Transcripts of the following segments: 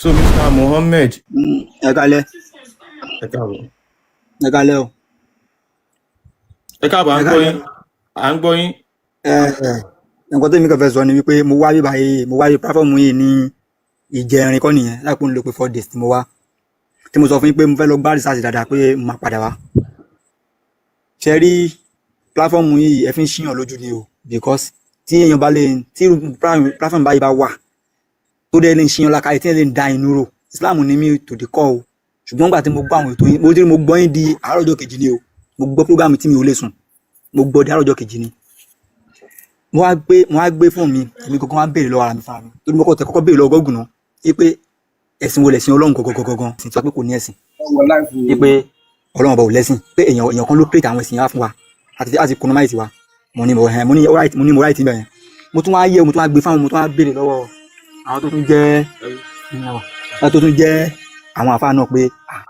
So Mr. Mohammed. Ẹ kálẹ́. Ẹ káàbọ̀. Ẹ kálẹ́ o. Ẹ káàbọ̀, à Ẹ ń gbọ́ kálẹ́. yín, à ń gbọ́ yín. Ẹ ẹ, nǹkan tó mi kàn fẹ́ sọ ni wípé mo wá bíbá yìí, mo wá bí platform yìí ní ìjẹrin kọ́ nìyẹn, láìpẹ́ ń lo pé 4 days tí mo wá, tí mo sọ fún yín pé mo fẹ́ lọ gbá research dáadáa, pé mo máa padà wá. Ṣe rí platform yìí, ẹ fi ń ṣíyàn lójú ni o, because tí èèyàn bá lè, tí irú platform báyìí bá wà tó dẹ́ lè ń ṣíyàn lákàyè, tí èèyàn lè ń da inú rò. Islam ní mi to the core o, ṣùgbọ́n nígbà tí mo gbọ́ àwọn ètò yín, mo ti mo gbọ́ yín di àárọ̀ ọjọ́ kejì ni o. Mo gbọ́ program tí mi ò lè sùn, mo gbọ́ di àárọ̀ ọjọ́ kejì ni. Mo wá gbé fóònù mi, èmi kankan wá béèrè lọ́wọ́ ara mi fúnra mi, torí mo kọ́ tẹ kọ́kọ́ béèrè lọ́wọ́ Google náà wípé ẹ̀sìn wo lẹ̀sìn Ọlọ́run gangan, sì sọ pé kò ní ẹ̀sìn, wípé Ọlọ́run ọba ò lẹ́sìn, pé èèyàn kan ló create àwọn ẹ̀sìn yẹn wá fún wa àti economize wa. Mo ní mo ẹ̀ mo ní right, mo ní mo right níbẹ̀ yẹn. Mo tún wá yẹ, mo tún wá gbé fáwọn, mo tún wá béèrè lọ́wọ́ àwọn tó tún jẹ́ àwọn àfáà náà pé, ah,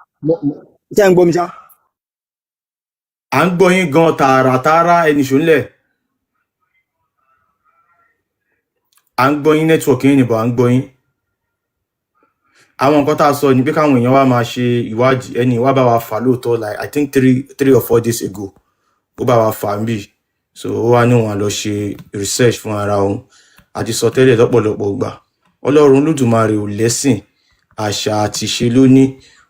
ṣé ń gbọ́ mi ṣá? À ń gbọ́ yín gan tààràtààrà, ẹnì ṣòǹlẹ̀. À ń gbọ́ yín, network yín nìbọn, à ń gbọ́ yín. Àwọn nǹkan tá a sọ ni pé káwọn èèyàn wá máa ṣe ìwádìí. Ẹni wá bá wa fà lóòótọ́, like I think 3 or 4 days ago, ó bá wa fà ń bì. So ó wá ní òun á lọ ṣe research fún ara òun. Àti sọ tẹ́lẹ̀ lọ́pọ̀lọpọ̀ gbà, Ọlọ́run Olódùmarè ò lẹ́sìn, àṣà àtìṣe ló ní.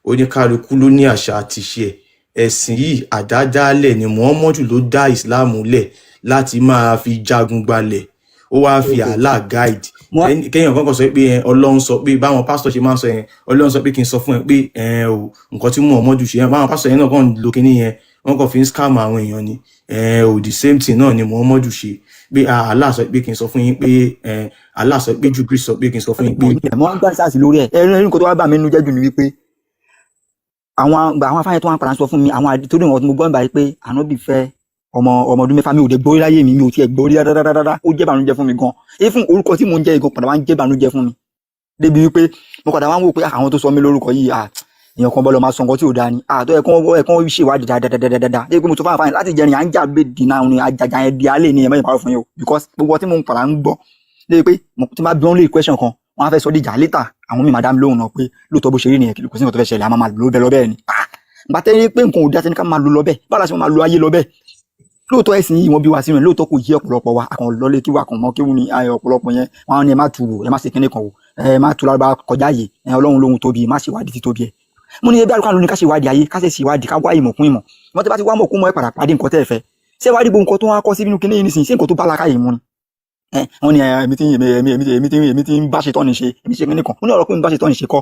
Oníkálukú ló ní àṣà àtìṣe ẹ̀. Ẹ̀sìn yìí, àdádálẹ̀ ni. Muhammadu ló dá ìsìláàmù lẹ̀ láti máa fi jagun gbalẹ̀. Ó wáá fi Allah guide. Mo wá Kéèyàn kankan sọ pé ẹ, Ọlọ́run sọ pé, báwọn pásítọ̀ ṣe máa ń sọ yẹn, Ọlọ́run sọ pé kí n sọ fún ẹ pé ẹ o, nǹkan tí Muhammadu ṣe yẹn, báwọn pásítọ̀ yẹn náà kàn ń lo kinní yẹn, wọ́n kàn fi ń scam àwọn èèyàn ni. Ẹ o, the same thing náà ni Muhammadu ṣe pé, ah, Allah sọ pé kí n sọ fún yín pé ẹ, Allah sọ pé, Jibril sọ pé kí n sọ fún yín pé. Mo wá gbá research lórí ẹ̀. Ẹ̀rín nǹkan tó wá bà mí nínú jẹ́ jù ni wípé àwọn afáyẹ tó wá ń padà sọ fún mi, àwọn torí nǹkan tí mo gbọ́ nígbà yìí pé ànábì fẹ́ ọmọ ọdún 6, mi ò dé gbórí láyé mi, mi ò tiẹ̀ gbórí rárá. Ó jẹ́ ìbànújẹ́ fún mi gan. Even orúkọ tí mò ń jẹ́ igan padà wá ń jẹ́ ìbànújẹ́ fún mi, débi wípé mo padà wá ń wò pé àwọn tó sọ mí lórúkọ yìí, ah, èèyàn kan bọ́ lọ máa sọ nǹkan tí ò dáa ni. Ah, tó yẹ kán ṣèwádìí dáadáa. Débi pé mo sọ fún àfáàní láti jẹrin, à ń jà gbé dìnnà àwọn àjàjà yẹn di alẹ́ ní ẹ̀mọ́ ìpàrọ̀ fún yín o, because gbogbo ọtí mo ń padà ń gbọ́, débi pé mo tí máa bí wọ́n lè question kan, wọ́n á fẹ́ sọ díjà later. Àwọn míì máa dá mi lóhùn náà pé lóòótọ́, bó ṣe rí nìyẹn, kò sí nǹkan tó fẹ́ ṣẹlẹ̀, a máa máa lò bẹ́ẹ̀ lọ bẹ́ẹ̀ ni. Ah, gbàtẹ́ rí pé nǹkan ò dá sẹ́ni ká máa lò lọ bẹ́ẹ̀, báwo la ṣe máa lo ayé lọ bẹ́ẹ̀? Lóòótọ́, ẹ̀sìn yìí, wọ́n bí wa sínú ẹ̀ lóòótọ́, kò yé ọ̀pọ̀lọpọ̀ wa. Àkàn lọlé kí wa kàn mọ́ kéwù ni. Ayọ̀ ọ̀pọ̀lọpọ̀ yẹn, wọ́n á ní ẹ má tu wò, ẹ má ṣe kíní kan wò, ẹ má tu lárúbá kọjá yìí, ẹ Ọlọ́run lóhun tóbi, má ṣe ìwádìí títóbi ẹ̀. Mo ní ẹbí àlùkò ní ká ṣe ìwádìí ayé, ká ṣe ìwádìí, ká wá ìmọ̀ kún ìmọ̀. Wọ́n ti bá ti wá mọ̀ kún mọ́, ẹ padà pàdé nǹkan tẹ́ ẹ fẹ́. Ṣé ìwádìí gbogbo nǹkan tó wá kọ́ sí nínú kíní yìí nísìnyí, ṣé nǹkan tó bá làákàyè mu ni? Ẹ wọ́n ní ẹ, èmi tí èmi tí ń bá ṣe tọ́ni ṣe, èmi ṣe kíní kan. Mo ní ọ̀rọ̀ pé mi bá ṣe tọ́ni ṣe kọ́,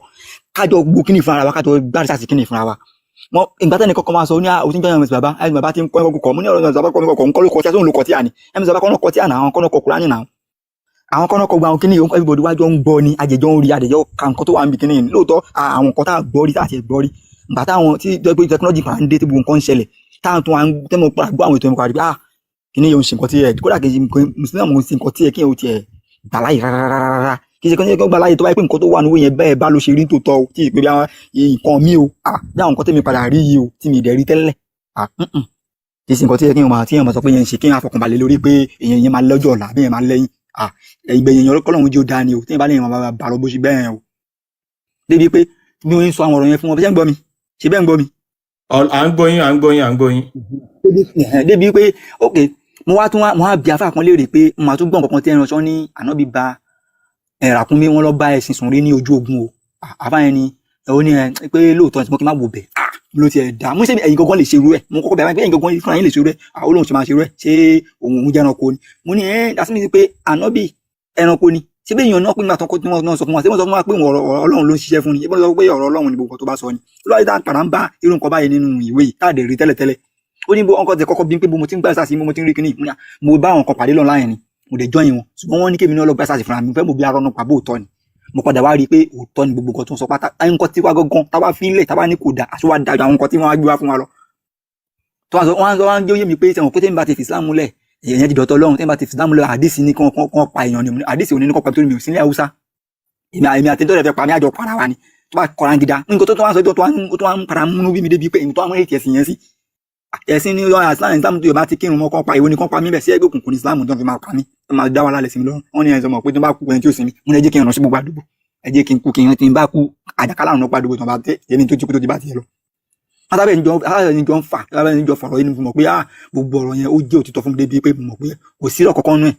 kájọ gbó kíní fúnra wa, kájọ gbá research kíní fúnra wa. Wọn ìgbà tẹ́ni kọ́kọ́ máa sọ ní àwọn tí ń jẹ́ ẹ̀mí bàbá, ẹ̀mí bàbá tí ń kọ́ ẹ̀kọ́ kọ́. Mo ní ọ̀rọ̀ bàbá kọ́ mi kọ́ ń kọ́ ló kọ́ tí a tó ń lo kọ́ tí a ní ẹ̀mí bàbá kọ́ náà kọ́ tí a nà, àwọn kọ́ náà kọ́ Kùránì náà, àwọn kọ́ náà kọ́ gba àwọn kíní. Everybody wájọ ń gbọ́ ni, àjẹjọ́ ń rí, àjẹjọ́ ka nǹkan tó wà níbi kíní yìí. Lóòótọ́, àwọn nǹkan tá a gbọ́ rí, tá a ti gbọ́ rí, ìgbà táwọn tí technology kan ń dé, tí gbogbo nǹkan ń ṣẹlẹ̀, táwọn tó wà ń tẹ́mọ̀ padà gbọ́ àwọn ètò ẹ̀mọ́ padà rí pé, ah, kíní yóò ń ṣe nǹkan tí ẹ kódà kì í ṣe nǹkan mùsùlùmí àwọn ń ṣe nǹkan tí ẹ kí ẹ ò tiẹ̀ gbà láyè rárá. Kì í ṣe kí wọ́n gbà láyè, tó bá yẹ pé nǹkan tó wà níwé yẹn bẹ́ẹ̀ bá ló ṣe rí tòótọ́ o, tí ì pé bí àwọn nǹkan mi o, ah, bí àwọn nǹkan tẹ́mi padà rí yìí o, tí mi dẹ̀ rí tẹ́lẹ̀, ah, kì í ṣe nǹkan tí ẹ kí wọ́n máa tí wọ́n máa sọ pé yẹn ń ṣe kí wọ́n àfọkànbalẹ̀ lórí pé èèyàn yẹn máa lọ́jọ́ ọ̀la bí yẹn máa lẹ́yìn. Ah, ìgbẹ̀yìn yẹn, kọ́lọ́hún jí ó dáa ni o, tí yẹn bá lẹ́yìn máa bá lọ bó ṣe bẹ́ẹ̀ o. Débi pé bí wọ́n ń sọ àwọn ọ̀rọ̀ yẹn fún wọn, ṣé ń gbọ́ mi? Ṣé bẹ́ẹ̀ ń gbọ́ mi? À ń gbọ́ yín, à ń gbọ́ yín, à ń gbọ́ yín. Débi pé ok, mo wá tún wá, mo wá bí afá kan léèrè pé mo máa tún gbọ́ nǹkan kan tí ẹran sọ ní ànábì ba ràkúnmí, wọn lọ bá ẹṣin sùn rí ní ojú ogun o. Ah, àfá yẹn ni ó ní ẹ pé lóòótọ́ ni, mo kí n má wò bẹ̀. Ah, ló tiẹ̀ dá mo ṣe ẹ̀yin gangan lè ṣe irú ẹ̀. Mo kọ́kọ́ bẹ̀rẹ̀ pé ẹ̀yin gangan fúnra yín lè ṣe irú ẹ̀. Ah, ó lóun ṣe máa ṣe irú ẹ̀, ṣé òun jẹ́ ẹranko ni? Mo ní ẹ́ dásí mi pé ànábì ẹranko ni. Ṣé bí èèyàn náà pé nígbà tó kọ́ tí wọ́n sọ fún wa, ṣé wọ́n sọ fún wa pé ọ̀rọ̀ Ọlọ́run ló ń ṣiṣẹ́ fún ni? Ṣé wọ́n sọ pé ọ̀rọ̀ Ọlọ́run ni gbogbo nǹkan tó bá sọ ni? Lọ́wọ́ ìdá padà ń bá irú nǹkan báyìí nínú ìwé yìí tá a dẹ̀ rí tẹ́lẹ̀tẹ́lẹ̀. Ó ní bó ọkọ̀ tẹ kọ́kọ́ bí pé bó mo ti ń gbà sáà sí, mo ti ń rí kíní. Mo ní à, mo bá àwọn kan pàdé lọ́nà yẹn ni, mo dẹ̀ join wọn, ṣùgbọ́n wọ́n ní kémi náà lọ gbà sáà sí fúnra mi, fẹ́ mo bí arọ́nù pàbó òótọ́ ni. Mo padà wá rí i pé òótọ́ ni gbogbo nǹkan tó ń sọ pátá. Nǹkan tí wá gangan táwa fi ń lẹ̀, táwa ní kò dá, àṣọ wa dájú àwọn nǹkan tí wọ́n á gbé wá fún wa lọ. Tó wá sọ, wọ́n á jẹ́ òye mi pé sẹ́wọ̀n pé tẹ́mi bá ti fi Islam múlẹ̀, èèyàn ti dọ̀tọ̀ Ọlọ́run. Tẹ́mi bá ti fi Islam múlẹ̀, àdìsí ní kán pa èèyàn ni. Àdìsí òní ní kán pa, torí mi ò sí ní Haúsá. Èmi àti tó fẹ́ pa mí, àjọ para wa ni tó bá kọra gida. Nǹkan tó wá sọ, tó wá ń para múnú bí mi débi pé nǹkan tó wá ń rètí ẹ̀sìn yẹn sí ẹ̀sìn ní Islam, Islam tó yẹ bá ti kírun mọ́ kán pa, ìwọ ni kán pa mí bẹ̀ sí ẹgbẹ́ òkùnkùn ní Islam tó fi máa pa mí, tó máa dá wàhálà lẹ̀ sí mi lọ́rùn. Wọ́n ní ẹ̀ sọ mọ̀ pé tó bá kú ẹni tí ó sinmi, mo ní ẹ jẹ́ kí n ràn sí gbogbo àdúgbò. Ẹ Ẹ jẹ́ kí n kú, kí n rántí n bá kú àjàkálà àrùn náà pàdé tó bá tẹ èmi tó ti kú tó ti bá tiẹ̀ lọ. Atábẹ́ ní jọ ń fà, atábẹ́ ní jọ fọ̀rọ̀ yìí ni mo mọ̀ pé ah, gbogbo ọ̀rọ̀ yẹn, ó jẹ́ òtítọ́ fún mi débi pé mo mọ̀ pé kò sí ọ̀kọ̀ọ̀kan nú ẹ̀.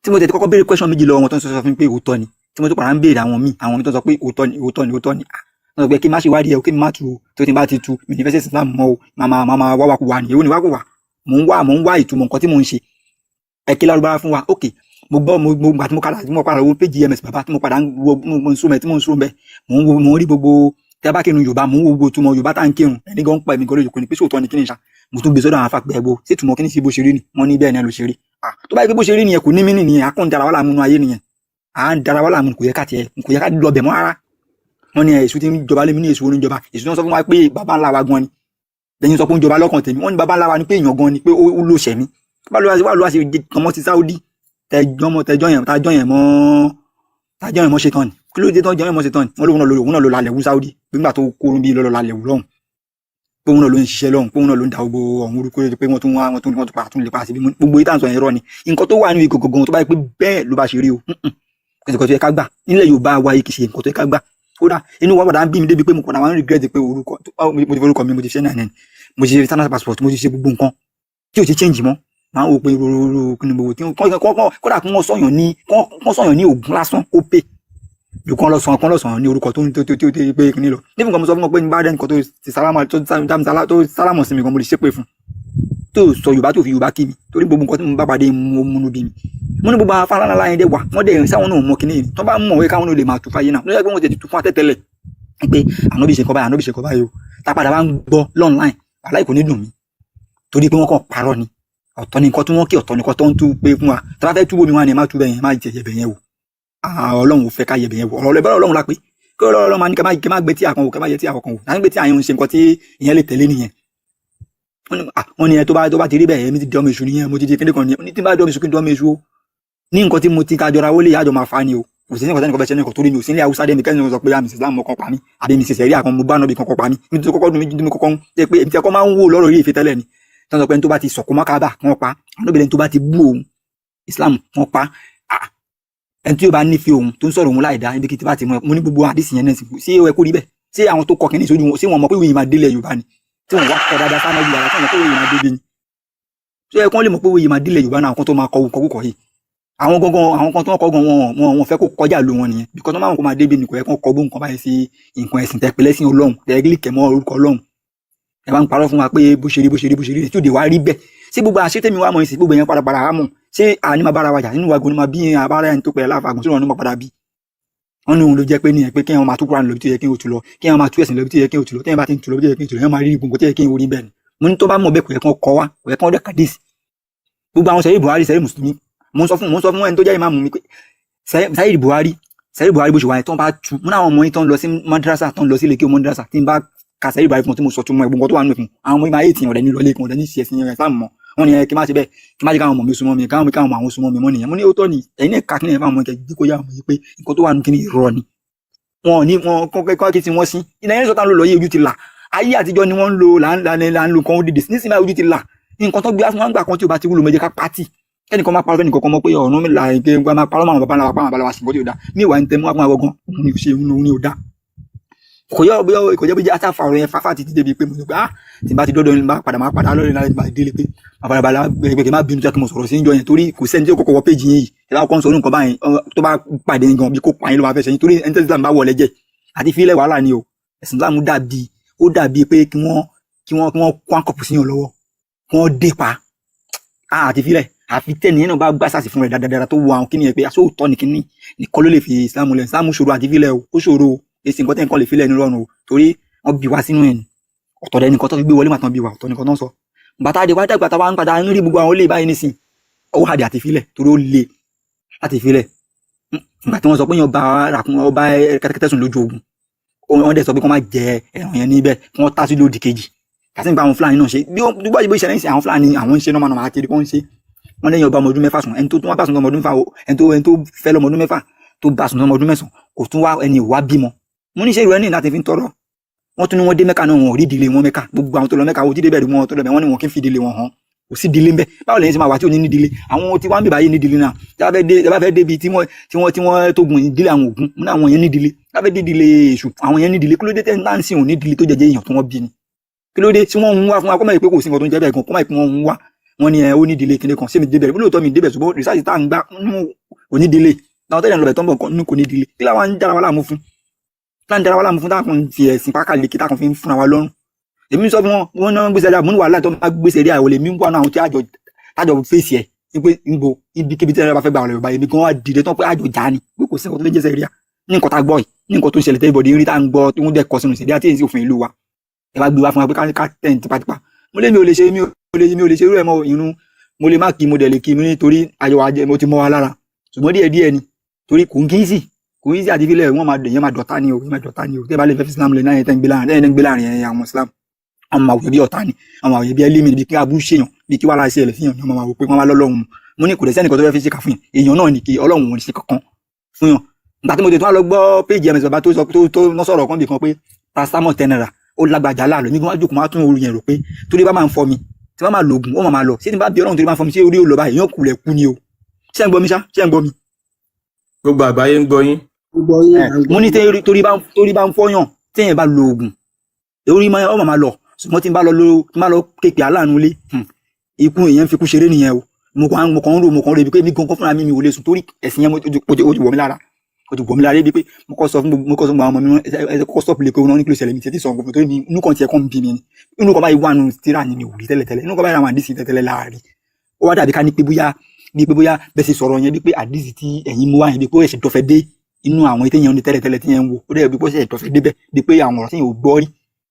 Tí mo tẹ̀ ti kọ́kọ́ béèrè question méjì lọ́wọ́ wọn tó ń sọ fún mi pé òótọ́ ni, tí mo tún padà ń béèrè àwọn míì, àwọn míì tó sọ pé òótọ́ ni, òótọ́ ni, òótọ́ ni. Ah, wọ́n sọ pé kí n má ṣe wádìí ẹ̀ o, kí n má tu o, tó ti bá ti tu mi ní fẹ́ ṣe Islam mọ́ o, màmá màmá wá wá kú wa ni. Èwo ni wá kú wa? Mò ń wá ìtumọ̀ nǹkan tí mò ń ṣe. Ẹ kí lárúbáwá fún wa. Ok, mo gbọ́, mo gbà tí mo padà, tí mo padà wo page ms bàbá, tí mo padà ń wo, mo ń sún mẹ, tí mo ń sún bẹ, mò ń wo, mò ń rí gbogbo tí a bá kírun Yorùbá, mò ń wo gbogbo túmọ̀ Yorùbá tá à ń kírun. Ẹni gan ń pa èmi gan lójú kò ní pé sóòótọ́ ni kí ni ṣá. Mo tún gbé sọ́dọ̀ àwọn afápẹ́ ẹ̀gbọ́ ṣé túmọ̀ kí ni sí bó ṣe rí ni. Wọ́n ní bẹ́ẹ̀ náà ló ṣe rí. Ah, tó bá yẹ pé bó ṣe rí nìyẹn, kò ní mí nìyẹn, a kàn ń dara wá láàmú nínú ayé nìyẹn, à ń dara wá láàmú. Kò yẹ ká tiẹ̀, kò yẹ ká lọ bẹ̀ mọ́ rárá. Wọ́n ní èṣù tí ń jọba lé mi. Ní èṣù oníjọba? Èṣù náà sọ fún wa pé baba ńlá wa gan ni. Lẹ́yìn sọ pé ń jọba lọ́kàn tèmi, wọ́n ní baba ńlá wa ni pé èèyàn gan ni, pé ó ló ṣẹ̀ mí. Bá ló wá ṣe ọmọ ti Saudi tẹjọ́ mọ́, tẹjọ́ yẹn, tájọ́ yẹn mọ́, tájọ́ yẹn mọ́ ṣetán ni. Kí ló dé tán jọ́ yẹn mọ́ ṣetán ni? Wọ́n lóun náà ló, òun náà ló lálẹ́ wú Saudi nígbà tó kórun bí lọ́lọ́ lálẹ́ wú lọ́hùn, pé òun náà ló ń ṣiṣẹ́ lọ́hùn, pé òun náà ló ń da gbogbo ọ̀hún orúkọ, pé wọ́n tún wá, wọ́n tún pa, tún lè pa síbi gbogbo ìtàn sọ yẹn rọ ni. Nǹkan tó wà nínú ìgò gangan, tó bá yẹ pé bẹ́ẹ̀ ló bá ṣe rí o, kò sí nǹkan tó yẹ ká gbà nílẹ̀ Yorùbá wa yìí, kì í ṣe nǹkan tó yẹ ká gbà. Kódà inú wa padà ń bí mi débi pé mo padà wá ń regret pé orúkọ mo ti forúkọ mi, mo ti ṣe nine, mo ti ṣe international passport, mo ti ṣe gbogbo nǹkan tí ò ti change mọ́. Máa ń wò pé rúrú kí ni gbogbo tí kódà kí wọ́n sọ̀yàn ní ògùn lásán, ó pè ju kán lọ sọ̀yàn ní orúkọ tó ń tó pé kí ni lọ. Níbi nǹkan mo sọ fún wọn pé ní bá dẹ́nìkan tó ti sálámà, tó sálámọ̀ sí mi gan, mo lè ṣépè fún tó sọ Yorùbá, tó fi Yorùbá kí mi, torí gbogbo nǹkan tí mo bá pàdé, mo múnú bí mi. Mo ní gbogbo afárá ńlá yẹn dẹ̀ wà, wọ́n dẹ̀ sáwọn náà mọ kíní yìí. Tó bá mọ̀ wí, káwọn náà lè máa tú fáyé náà lóyè pé wọ́n ti tú fún atẹ́tẹ́lẹ̀ pé ànábì ṣe kọ́ báyìí, ànábì ṣe kọ́ báyìí o. Tá padà bá ń gbọ́ online, wàhálà kò ní dùn mí, torí pé wọ́n kàn parọ́ ni. Ọ̀tọ̀ ni nǹkan tí wọ́n kí, ọ̀tọ̀ ni nǹkan tó ń tú pé fún wa. Tá bá fẹ́ túbọ̀ mi wá ni, ẹ má tú bẹ́yẹn, ẹ má jẹ yẹ̀bẹ̀ yẹn wò. Ọlọ́run ò fẹ́ ká yẹ̀bẹ̀ yẹn wò. Ọ̀rọ̀ Ọlọ́run la pé kí Ọlọ́run máa ní ká má gbé tí àkànwò, ká má yẹ tí àkànwò à ń gbé tí àyẹ̀wò ń ṣe nǹkan tí ìyẹn lè tẹ̀lé nìyẹn. Wọ́n ní ẹ tó bá ti rí bẹ́ẹ̀, èmi ti di ọmọ èṣù nìyẹn, mo ti di kíndìn kan nìyẹn. Ní tí n bá di ọmọ èṣù, kí n di ọmọ èṣù o. Ní nǹkan tí mo ti ta jọra wọlé yájọ máa fa ni o. Kò sí nǹkan tẹ́nìkan fẹ́ ṣe ní nǹkan, torí mi ò sí ní Haúsá dé mi kẹ́ni sọ pé àmì Islam kan pa mí, àbí mi ṣẹ̀ṣẹ̀ rí àkàn mo bá nọ́bì kan pa mí. Mi tó kọ́kọ́ dùn mí tí mo kọ́kọ́ ń jẹ́ pé èmi tí ẹ̀kọ́ máa ń wò lọ́rọ̀ orí ìfẹ́ tẹ́lẹ̀ ni tí wọ́n sọ pé ẹni tó bá ti sọ̀kò mọ́ Kábà wọ́n pa àwọn obìnrin, tó bá ti bú òun Islam wọ́n pa. Ẹni tí yóò bá nífẹ̀ẹ́ òun tó ń sọ̀rọ̀ òun láì dá ibi kí tí bá ti mọ. Mo ní gbogbo àdìsí yẹn náà sí ó yẹ kó rí bẹ́ẹ̀? Ṣé àwọn tó kọ kínní sójú wọn, ṣé wọn mọ̀ pé ìwé yìí máa délẹ̀ Yorùbá ni, tí wọn wá kọ dáadáa sáná Yorùbá, tí wọn mọ̀ pé ìwé yìí máa débi ni? Ṣé ẹ kán lè mọ̀ pé ìwé yìí máa délẹ̀ Yorùbá náà? Àwọn kan tó máa kọ nǹkan kúkọ yìí, àwọn gangan, àwọn kan tó ń kọ gan, wọn fẹ́ kó kọjá lu wọn nìyẹn, because wọn máa kó máa débi ni. Kò yẹ kó kọ bó nǹkan báyìí sí nǹkan ẹ̀sìn tẹ pẹ̀lẹ́ sí Ọlọ́run, tẹ gílì kẹ̀ mọ́ orúkọ Ọlọ́run. Ẹ máa ń parọ́ fún wa pé bó ṣe rí, bó ṣe rí, bó ṣe rí, tí ò dé wá rí bẹ́ẹ̀. Ṣé gbogbo àṣetẹ́mi wa mọ̀ sí gbogbo yẹn padà padà wá mọ̀? Ṣé àní máa bára wa jà nínú wa gan ni máa bí abára ẹni tó pẹ̀lẹ́ láfàgùn tí wọn ní máa padà bí wọn ní òun ló jẹ́ pé nìyẹn, pé kí wọn máa tú Kúránì lọ bí tó yẹ kí wọn tú lọ, kí wọn máa tú ẹ̀sìn lọ bí tó yẹ kí wọn tú lọ. Tí wọn bá ti ń tú lọ bí tó yẹ kí wọn tú lọ, wọn máa rí gbogbo tó yẹ kí wọn rí bẹ́ẹ̀ ni. Mo ní tó bá mọ̀ bẹ́ẹ̀, kò yẹ kí wọn kọ wá, kò yẹ kí wọn dẹ̀ kàdísì gbogbo àwọn sẹ́yìn Buhari, sẹ́yìn mùsùlùmí. Mo ń sọ fún ẹni tó jẹ́ ìmáàmù mi pé sẹ́yìn Buhari, sẹ́yìn Buhari bó ṣe wà yẹn, tó ń bá tu mo ní àwọn ọmọ yín tó ń lọ sí madrasa, tó ń lọ sí ilé kí o madrasa, tí n bá ka sẹ́yìn Buhari fún wọn, tí mo sọ tún mọ́ ẹ̀gbọ́n tó wà nínú ìfún àwọn ọmọ yìí, máa yé tìyàn ọ̀rẹ́ ní lọlé kan ọ̀rẹ́ ní ṣe ẹ̀sìn yẹn sáà mọ́ wọn ni ẹ kí má ṣe bẹ́ẹ̀, kí má jẹ́ káwọn ọmọ mi súnmọ́ mi, káwọn àwọn súnmọ́ mi mọ́ nìyẹn. Mo ní ó tọ́ ni, ẹ̀yin náà ká kí ni ẹ̀ fáwọn ọmọ kẹ́ kó yá ọmọ yìí pé nǹkan tó wà nínú kí ni irọ́ ni. Wọn ò ní wọn kọ́ kí tí wọ́n sí ilẹ̀ yẹn sọ́tà ń lò lọ yé. Ojú ti là. Ayé àtijọ́ ni wọ́n ń lo là ń lo nǹkan ó dìde nísìnyí. Ojú ti là. Nǹkan tó gbé wá fún wọn gbà kan tí o bá ti wúlò méje ká pátì, kẹ́nìkan máa parọ́ fẹ́nìkan kan mọ́ pé ọ̀run mi là ẹ̀ pé máa parọ́ mọ́ àwọn baba ńlá wa, pa àwọn baba ńlá wa sì nǹkan tí ò dá ní ìwà ń tẹ́ mú wá fún àwọn gan, òun ni ò ṣe, òun ni ò dá. Kò yọ bí kò jẹ́ bí jẹ́ àtàfà ọ̀rọ̀ yẹn fáfá títí débi pé mo sọ pé ah, tí n bá ti dọ́dọ̀ ní bá padà máa padà lọ́rẹ̀ láti bá délé pé bàbá bàbá pé kí n má bínú jẹ́ kí mo sọ̀rọ̀ sí ìjọ yẹn, torí kò sẹ́ni tí ó kọ́kọ́ wọ péjì yín yìí. Ẹ bá kọ́ ń sọ nǹkan báyìí, tó bá pàdé gan bí kò pa yín ló máa fẹ́ sẹ́yìn, torí ẹni tẹ́sí Islam bá wọlé jẹ́ àti fílẹ̀ wàhálà ni o. Ẹ̀sìn Islam dàbí, ó dàbí pé kí wọ́n kó àkọ́pù síyàn lọ́wọ́, kí wọ́n dé pa àti fílẹ̀, àfi tẹ́ni yẹn náà bá gbà sàsì fún rẹ̀ dáadáa, tó wo àwọn kíni yẹn pé aṣọ òótọ́ ni kíní nìkan ló lè fi Islam lẹ̀. Islam ṣòro àti fílẹ̀ o, ó ṣòro o. Èsì nǹkan tẹ́ nǹkan lè fílẹ̀ ní rọrùn o, torí wọ́n bí wa sínú ẹ̀ ni. Ọ̀tọ̀ dẹ̀ nìkan tó fi gbé wọlé màtán bí wa, ọ̀tọ̀ nìkan tó ń sọ. Bàtà àdé wá dàgbà táwa ń padà ń rí gbogbo àwọn olè báyìí nísìn, ó hàdí àti fílẹ̀, torí ó le láti fílẹ̀. Ìgbà tí wọ́n sọ pé yàn bá ràkún ọba kẹ́tẹ́kẹ́tẹ́ sùn lójú ogun, wọ́n dẹ̀ sọ pé kí wọ́n má jẹ ẹran yẹn níbẹ̀, kí wọ́n tá sí lódì kejì kàtí nípa àwọn Fúlàní náà ṣe bí wọ́n bó ṣẹlẹ̀ ń sìn. Àwọn Fúlàní àwọn ń ṣe normal normal àti wọ́n ń ṣe. Wọ́n lẹ́yìn ọba ọmọ ọdún 6 sùn, ẹni tó tún wá bá sùn ọmọ ọdún 6, ẹni tó fẹ́ lọ́mọ ọdún 6 tó bá sùn ọmọ ọdún 9, kò tún wá ẹni wá bímọ. Mo ní ṣe ìrọ̀ ẹni láti fi ń tọrọ. Wọ́n tún ní wọ́n dé Mẹ́ka náà, wọn ò rí ìdílé wọn Mẹ́ka. Gbogbo àwọn tó lọ Mẹ́ka, wo jíde bẹ̀rù wọn tó lọ bẹ̀, wọ́n ní wọn kì í fi ìdílé wọn hàn. Kò sí ìdílé ńbẹ. Báwo lẹ́yìn ṣe máa wà tí ò ní ní ìdílé? Àwọn tí wọ́n ń bèbà yìí ní ìdílé náà. Tí a bá fẹ́ débi tí wọ́n tó gun ìdílé àwọn Ògún, mo ní àwọn yẹn ní ìdílé. Tí a bá fẹ́ dé ìdílé Èṣù, àwọn yẹn ní ìdílé. Kí ló dé tẹ́ ń sìn ò ní ìdílé tó jẹjẹ èèyàn tí wọ́n bí ni? Kí ló dé tí wọ́n ń wá fún wa kọ́ mọ̀ pé kò sí nǹkan tó ń jẹ́ bẹ́ẹ̀ gan, kọ́ mọ̀ pé wọ́n ń wá wọ́n ní ẹ ó ní ìdílé kíní kan? Ṣé mi débẹ̀? Lóòótọ́ mi débẹ̀, ṣùgbọ́n research tá à ń gbá nínú onídìílé táwọn tẹ́lẹ̀ ń lọ bẹ̀ tó ń bọ̀ nínú kò ní ìdílé. Kí láwọn ń dára wa láàmú fún? Kí láwọn ń dára wa láàmú fún táwọn fi ẹ̀sìn pákàleke táwọn fi ń fúnra wa lọ́rùn? Èmi sọ fún wọn, wọn náà gbèsè àjà mú ní wàhálà tó máa gbèsè rí àwọn èmi ń wà náà, àwọn tí àjọ tájọ fèsì ẹ ní pé níbo ibikíbi tí ẹ bá fẹ́ gbà ọ̀rọ̀ Yorùbá, èmi gan wá dìde tán pé àjọ já ni pé kò sí nǹkan tó lè jẹ́ sẹ́ríà ní nǹkan tá a gbọ́ yìí, ní nǹkan tó ń ṣẹlẹ̀ tẹ́ ibodè rí tá à ń gbọ́ tí wọ́n dẹ̀ kọ sínú sẹ̀ríà tí èyí sì òfin ìlú wa. Ẹ bá gbé wá fún wa pé ká tẹ̀ ní tipátipá. Mo lé mi ò lè ṣe, mi ò lè ṣe irú ẹ̀ mọ́. Irun mo lè má kí, mo dẹ̀ lè kí mi nítorí ayọ̀ wa jẹ́ mo ti mọ́ wa lára, ṣùgbọ́n díẹ̀ díẹ̀ ni, torí kò ń kí sí kò ń sí àti fílẹ̀ wọ́n máa dẹ̀ yẹn máa dọ̀tá ni o, yẹn máa dọ̀tá ni o. Tẹ́ bá lè fẹ́ fi Islam lẹ̀ náà, yẹn tẹ́ ń gbé láàrin, tẹ́ ń gbé láàrin ẹ̀yìn àwọn Islam, àwọn máa wò bí ọ̀tá ni, àwọn máa wò bí ẹlẹ́mì, bí kí aburú ṣèyàn, bí kí wàhálà ṣẹlẹ̀ síyàn ni wọ́n máa wò pé wọ́n máa lọ́lọ́run. Mo ní kò dẹ̀ sẹ́nìkan tó fẹ́ fi ṣèkà fún yàn, èèyàn náà ni kí Ọlọ́run ò ní ṣe kankan fún yàn. Ìgbà tí mo tètè wá lọ gbọ́ péjì ms bàbá tó sọ tó ná sọ̀rọ̀ kan bì kan pé paracetamol 10 naira ó lágbàjá láàlọ́ mi gan, wá jókòó, máa tún orí yẹn rò pé torí bá máa ń fọ mi tí bá máa lògùn, ó máa máa lọ. Ṣé tí bá bí Ọlọ́run torí bá ń fọ mi, ṣé orí ò lọ báyìí? Yóò kulẹ̀ kú ni o. Ṣé ń gbọ́ mi ṣá? Ṣé ń gbọ́ mi? Gbogbo àgbáyé ń gbọ́ yín. Gbogbo yín à ń gbọ́. Mo ní torí bá ń fọyàn, téèyàn bá lo oògùn, orí máa ó máa máa lọ, ṣùgbọ́n tí n bá lọ lo, tí n bá lọ képe aláàánú ilé, ikú èèyàn fi kú ṣeré nìyẹn o. Mo kàn ń rò, mo kàn ń rò ibi pé mi gangan fúnra mi, mi ò lè sùn torí ẹ̀sìn yẹn. Ó ti wọ̀ mí lára, ó ti wọ̀ mí lára débi pé mo kọ́ sọ fún àwọn ọmọ mi, ẹ kọ́kọ́ stop lè pé wọn ní kí ló ṣẹlẹ̀. Mi tiẹ̀ ti sọ nǹkan torí mi inú kan tiẹ̀ kàn ń bí mi ni. Inú kan báyìí wà nù tíra ni mi ò rí tẹ́lẹ̀tẹ́lẹ̀, inú kan báyìí àwọn àdìsí tẹ́lẹ̀tẹ́lẹ̀ láàrí. Ó wá dàbí ká ní pé bóyá bí pé bóyá bẹ́ẹ̀ ṣe sọ̀rọ̀ yẹn, bí pé àdìsí tí ẹ̀yin mú wá yẹn, bí pé ó ṣẹ̀ṣẹ̀ dọ̀fẹ́ dé inú àwọn ètò yẹn ní tẹ́lẹ̀tẹ́lẹ̀ tí yẹn ń wò, ó dẹ̀ bí pé ó ṣẹ̀ṣẹ̀ dọ̀fẹ́ débẹ̀, bí pé àwọn ọ̀rọ̀ tí yẹn ò gbọ́ rí,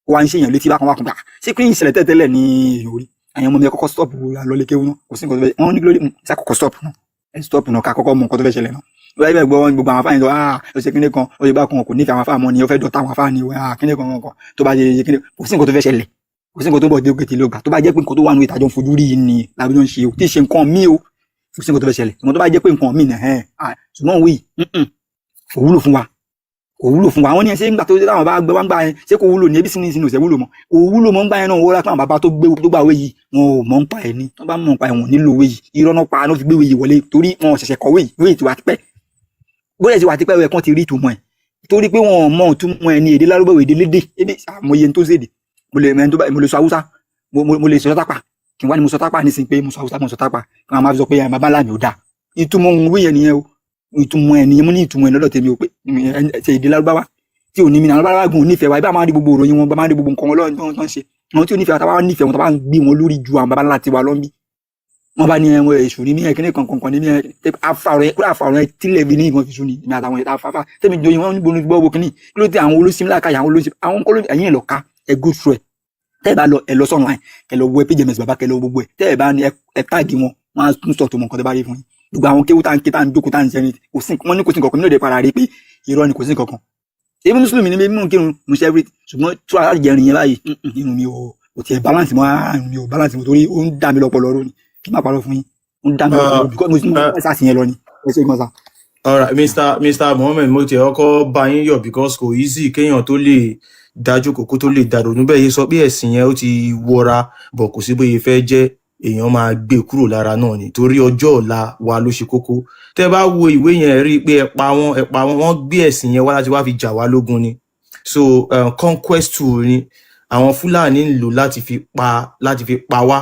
ó wá ń ṣèyàn létí bákan bákan gbà. Ṣé kí n ṣẹlẹ̀ tẹ́lẹ̀tẹ́lẹ̀ ní èèyàn rí? Àyàn ọmọ mi, ẹ kọ́kọ́ stop àlọ́lé kéwú náà, kò sí nǹkan tó fẹ́. Wọ́n ní kí ló dé ṣe àkọ́kọ́ stop náà, ẹ stop náà, ká kọ́kọ́ mọ nǹkan tó fẹ́ ṣẹlẹ̀ náà. Wọ́n yẹ gbọ́ gbogbo àwọn afáàyàn tó, ah, ó ṣe kíní kan, ó ṣe bá kan, kò nífẹ̀ẹ́ àwọn afáà mọ́ ni, ó fẹ́ dọ̀tá àwọn afáà ni, ah, kíní kan kan tó bá ṣe kíní. Kò sí nǹkan tó fẹ́ ṣẹlẹ̀, kò sí nǹkan tó bọ̀ dé òkè tí ló gbà. Tó bá jẹ́ pé nǹkan tó wà nínú ìtàjọ́ ń fojú rí yìí ni làbíjọ́ ń ṣe o, tí ì ṣe nǹkan míì o, kò sí nǹkan tó fẹ́ ṣẹlẹ̀. Ṣùgbọ́n tó bá jẹ́ pé nǹkan míì nà ẹ̀, ṣùgbọ́n òwe kò wúlò fún wa, kò wúlò fún wa. Àwọn ní ẹ ṣe ń gbà tó táwọn bá gbé wá ń gbà yẹn, ṣé kò wúlò ní ebi sínú sínú ṣe wúlò mọ́? Kò wúlò mọ́ ń gbà yẹn náà. Wọ́n rà pé àwọn bàbá tó gbé tó gbà wé yìí, wọn ò mọ̀ ń pa ẹ̀ ní tó bá mọ̀ ń pa ẹ̀, wọ́n nílò wé yìí. Irọ́ náà pa ló fi gbé wé yìí wọlé, torí wọn ò ṣẹ̀ṣẹ̀ kọ́ wé yìí. Wé yìí ti wà tipẹ́, bóyá ti wà tipẹ́ ẹ̀ kàn ti rí ìtumọ̀ ẹ̀, torí pé wọn ò mọ̀ ìtumọ̀ ẹ̀ ní èdè lárúbáwò, èdè lédè ebi àmọye tó ṣèdè. Mo lè mẹ́rin tó bá mo lè sọ Haúsá, mo lè sọ tápà, kí n wá ní mo sọ tápà nísìnyí pé mo sọ Haúsá, mo sọ tápà, kí wọ́n máa fi sọ pé bàbá ńlá mi ò dáa. Ìtumọ̀ ohun wí yẹn nìyẹn o, ìtumọ̀ ẹ̀ nìyẹn. Mo ní ìtumọ̀ ẹ̀ lọ́dọ̀ tèmi o, pé ṣe èdè lárúbáwá tí ò ní mi náà, lárúbáwá gùn nífẹ̀ẹ́ wa, ibà máa ń rí gbogbo ìròyìn wọn, bá máa ń rí gbogbo nǹkan wọn lọ́wọ́ tó ń ṣe. Àwọn tí ò nífẹ̀ẹ́ wa, tá bá nífẹ̀ẹ́ wọn, tá bá ń gbé wọn lórí ju àwọn baba ńlá tiwa lọ́nbí, wọn bá ní ẹwọn èṣù ní mí ẹ kíní kankan kan ní mí ẹ afárọ ẹ kúrò àfàrọ ẹ tílẹ̀ bí ní ìgbọ̀n fi sùn ní ìmọ̀ àtàwọn ìta afáfá tẹ́mi joyin wọn níbo ní gbọ́ wo kíní. Kí ló dé àwọn olóṣèlú láàkàyà, àwọn olóṣèlú, àwọn kọ́ló ẹ̀yìn ẹ̀ lọ ká ẹ go through ẹ. Tẹ́ ẹ bá lọ, ẹ lọ online, ẹ lọ wo page ms baba, kẹ lọ gbogbo ẹ. Tẹ́ ẹ bá ní ẹ tag wọn, wọn á tún sọ tó mọ nǹkan tẹ́ bá rí fún yín. Gbogbo àwọn kéwú tá ń ké, tá ń jókòó, tá ń ṣẹni, kò sí wọn ní kò sí nǹkan kan nínú èdè para rí pé irọ́ ni, kò sí nǹkan kan. Èmi mùsùlùmí ni mi, mú kírun, mo ṣe everything, ṣùgbọ́n tí wàá jẹrin yẹn báyìí, irun mi ò tiẹ̀ balance mọ́ rárá. Irun mi ò balance mọ́ torí ó ń dà mí lọ́pọlọ rú ni. Kí n má parọ́ fún yín, ó ń dà mí lọ́pọlọ rú because mo ti mú ẹ̀sà yẹn lọ ni. Ẹ ṣe gbọ́n sa. Alright, Mr. Mohammed, mo tiẹ̀ kọ́kọ́ bá yín yọ̀ because kò easy kéèyàn tó lè dájú kò kó tó lè dàrú níbẹ̀ yìí sọ pé ẹ̀sìn yẹn ó ti wọra bọ̀, kò sí bóyá fẹ́ jẹ́ èèyàn máa gbé kúrò lára náà ni, torí ọjọ́ ọ̀la wa ló ṣe kókó. Tẹ́ bá wo ìwé yẹn, rí i pé ẹ pa wọ́n, ẹ pa wọ́n, wọ́n gbé ẹ̀sìn yẹn wá láti wá fi jà wá lógun ni. So conquest tool ni àwọn Fúlàní ń lò láti fi pa wá,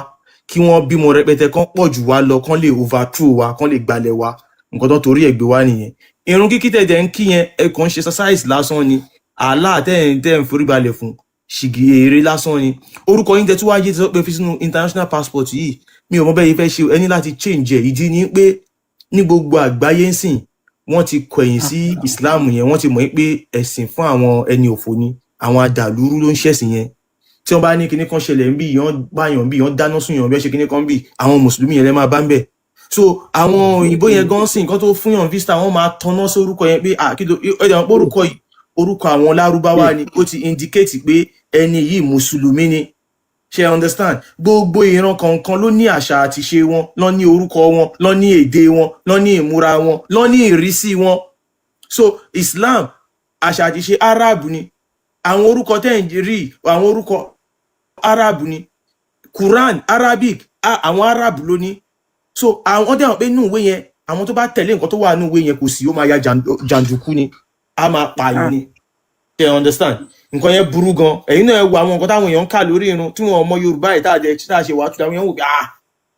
kí wọ́n bímọ rẹpẹtẹ, kán pọ̀ jù wá lọ, kán lè overthrow wa, kán lè gbalẹ̀ wa. Nǹkan tó torí ẹ̀ gbé wá nìyẹn. Irun kíkí tẹ̀jẹ̀ ń kí yẹn, ẹ kàn ń ṣe exercise lásán ni. Allah tẹ́ ń foríbalẹ̀ fún, ṣìgì èrè lásán ni. Orúkọ yín tẹ́ tí wàá yé ti sọ pé fi sínú international passport yìí, mi ò mọ bẹ́ẹ̀ yìí fẹ́ ṣe, ẹ ní láti change ẹ̀. Ìdí ni pé ní gbogbo àgbáyé ń sìn, wọ́n ti kọ̀yìn sí Islam yẹn, wọ́n ti mọ̀ pé ẹ̀sìn fún àwọn ẹni òfò ni, àwọn adàlúrú ló ń ṣẹ̀sìn yẹn. Tí wọ́n bá ní kinní kan ṣẹlẹ̀ ń bí yàn, báyàn bí yàn, dáná sún yàn, bí wọ́n ṣe kinní kan bí àwọn mùsùlùmí yẹn lẹ́ máa bá ń bẹ̀. So àwọn òyìnbó yẹn gan sìn, nǹkan tó fún yàn visa, wọ́n máa tanná sórúkọ yẹn pé, ah, kí ló ẹ̀dẹ̀ wọn pé orúkọ yìí, orúkọ àwọn lárúbáwá ni, ó ti indicate pé ẹni yìí mùsùlùmí ni. Ṣe understand? Gbogbo ìran kọ̀ọ̀kan ló ní àṣà àti ṣe wọn, ló ní orúkọ wọn, ló ní èdè wọn, ló ní ìmúra wọn, ló ní ìrísí wọn. So Islam, àṣà àti ṣe Arab ni. Àwọn orúkọ tẹ́ ń rí, àwọn orúkọ Arab ni. Quran Arabic. Àwọn Arab ló ní. So àwọn dẹ̀ wọ́n pé inú ìwé yẹn, àwọn tó bá tẹ̀lé nǹkan tó wà nínú ìwé yẹn, kò sí, ó máa ya jàǹdùkú ni, a máa pààyàn ni. Ṣe understand? Nǹkan yẹn burú gan. Ẹ̀yin náà, ẹ wo àwọn nǹkan táwọn èèyàn ń kà lórí irun tí wọn mọ Yorùbá yìí, tá a jẹ tá a ṣe wàá tu àwọn èèyàn wò pé, ah,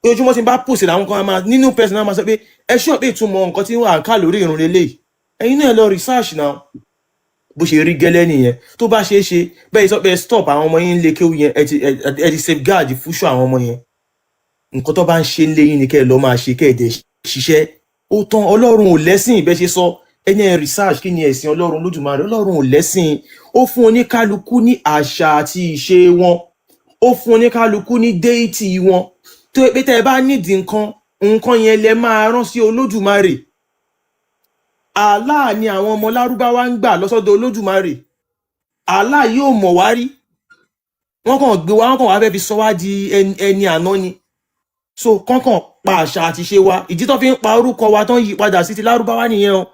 ojoojúmọ́ tí n bá pòsè làwọn kan máa nínú person náà máa sọ pé ẹ ṣọ́ pé ìtumọ̀ nǹkan tí wọ́n à ń kà lórí irun lélẹ́yìí. Ẹ̀yin náà, lọ research now. Bó ṣe rí gẹ́lẹ́ nìyẹn. Tó bá ṣeé ṣe bẹ́ẹ̀, sọ pé stop àwọn ọmọ yín lé kéwú yẹn, ẹ ti safeguard future àwọn ọmọ yẹn. Nǹkan tó bá ń ṣe ń lé yín ni kẹ́ ẹ lọ máa ṣe, kẹ́ ẹ dẹ̀ ṣiṣẹ́. Ó tán. Ọlọ́run ò lẹ́sìn bẹ́ẹ̀ ṣe sọ. Ẹni ẹ research, kí ni ẹ̀sìn Ọlọ́run Lódùmarè? Ọlọ́run ò lẹ́sìn. Ó fún oníkálukú ní àṣà àti ìṣe wọn, ó fún oníkálukú ní deity wọn, tó yẹ pé tẹ́ ẹ bá nídìí nǹkan, nǹkan yẹn lẹ máa rán sí Olódùmarè. Allah ni àwọn ọmọ Lárúbáwá ń gbà lọ́sọ́dọ̀ Olódùmarè. Allah yóò mọ̀ wá rí. Wọ́n kàn gbé wa, wọ́n kàn wá fẹ́ fi sọ wá di ẹni àná ni. So kọ́kàn pa àṣà àti ṣe wa. Ìdí tó fi ń pa orúkọ wa, tó ń yí padà sí ti Lárúbáwá nìyẹn o.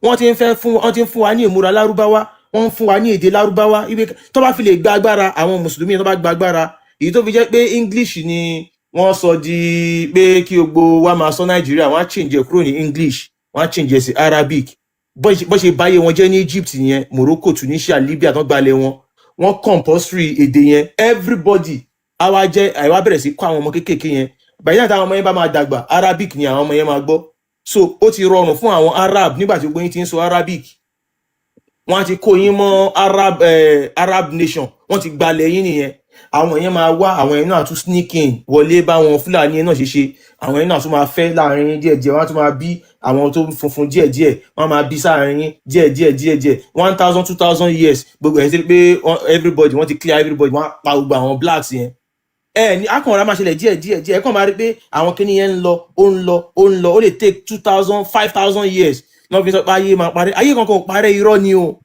Wọ́n ti ń fẹ́ fún, wọ́n ti ń fún wa ní ìmúra Lárúbáwá, wọ́n ń fún wa ní èdè Lárúbáwá. Ibi tó bá fi lè gba agbára, àwọn mùsùlùmí tó bá gba agbára, èyí tó fi jẹ́ pé English ni wọ́n sọ di pé kí gbogbo wa máa sọ Nàìjíríà, wọ́n á change ẹ̀ kúrò ní English, wọ́n á change ẹ̀ sí Arabic. Bó ṣe báyé wọn jẹ́ ní Egypt yẹn, Morocco, Tunisia, Libya, tó gbalẹ̀ wọn, wọ́n compulsory èdè yẹn. Everybody àwa jẹ́ àwa bẹ̀rẹ̀ sí kọ́ àwọn ọmọ kéékèèké yẹn. Bàyí táwọn ọmọ yẹn bá máa dàgbà, Arabic ni àwọn ọmọ yẹn máa gbọ́. So ó ti rọrùn fún àwọn Arab nígbà tí gbogbo yín ti ń sọ Arabic. Wọ́n á ti kó yín mọ́ Arab nation, wọ́n ti gbalẹ̀ yín nìyẹn. Àwọn yẹn máa wá, àwọn yẹn náà tún sneak in wọlé báwọn Fúlàní yẹn náà ṣe ṣe. Àwọn yẹn náà tún máa fẹ́ láàrin yín díẹ̀díẹ̀, wọ́n á tún máa bí àwọn tó funfun díẹ̀díẹ̀, wọ́n á máa bí sáàrin yín díẹ̀díẹ̀ díẹ̀díẹ̀. 1,000, 2,000 years, gbogbo ẹ̀ ṣe pé everybody, wọ́n ti clear everybody, wọ́n á pa gbogbo àwọn blacks yẹn. Ẹ ní akànrà máa ṣẹlẹ̀ díẹ̀ díẹ̀ díẹ̀. Ẹ kàn máa rí pé àwọn kinní yẹn ń lọ, ó ń lọ, ó ń lọ. Ó lè take 2,000, 5,000 years náà fi sọ pé ayé máa parẹ́. Ayé kankan ò parẹ́, irọ́ ni o,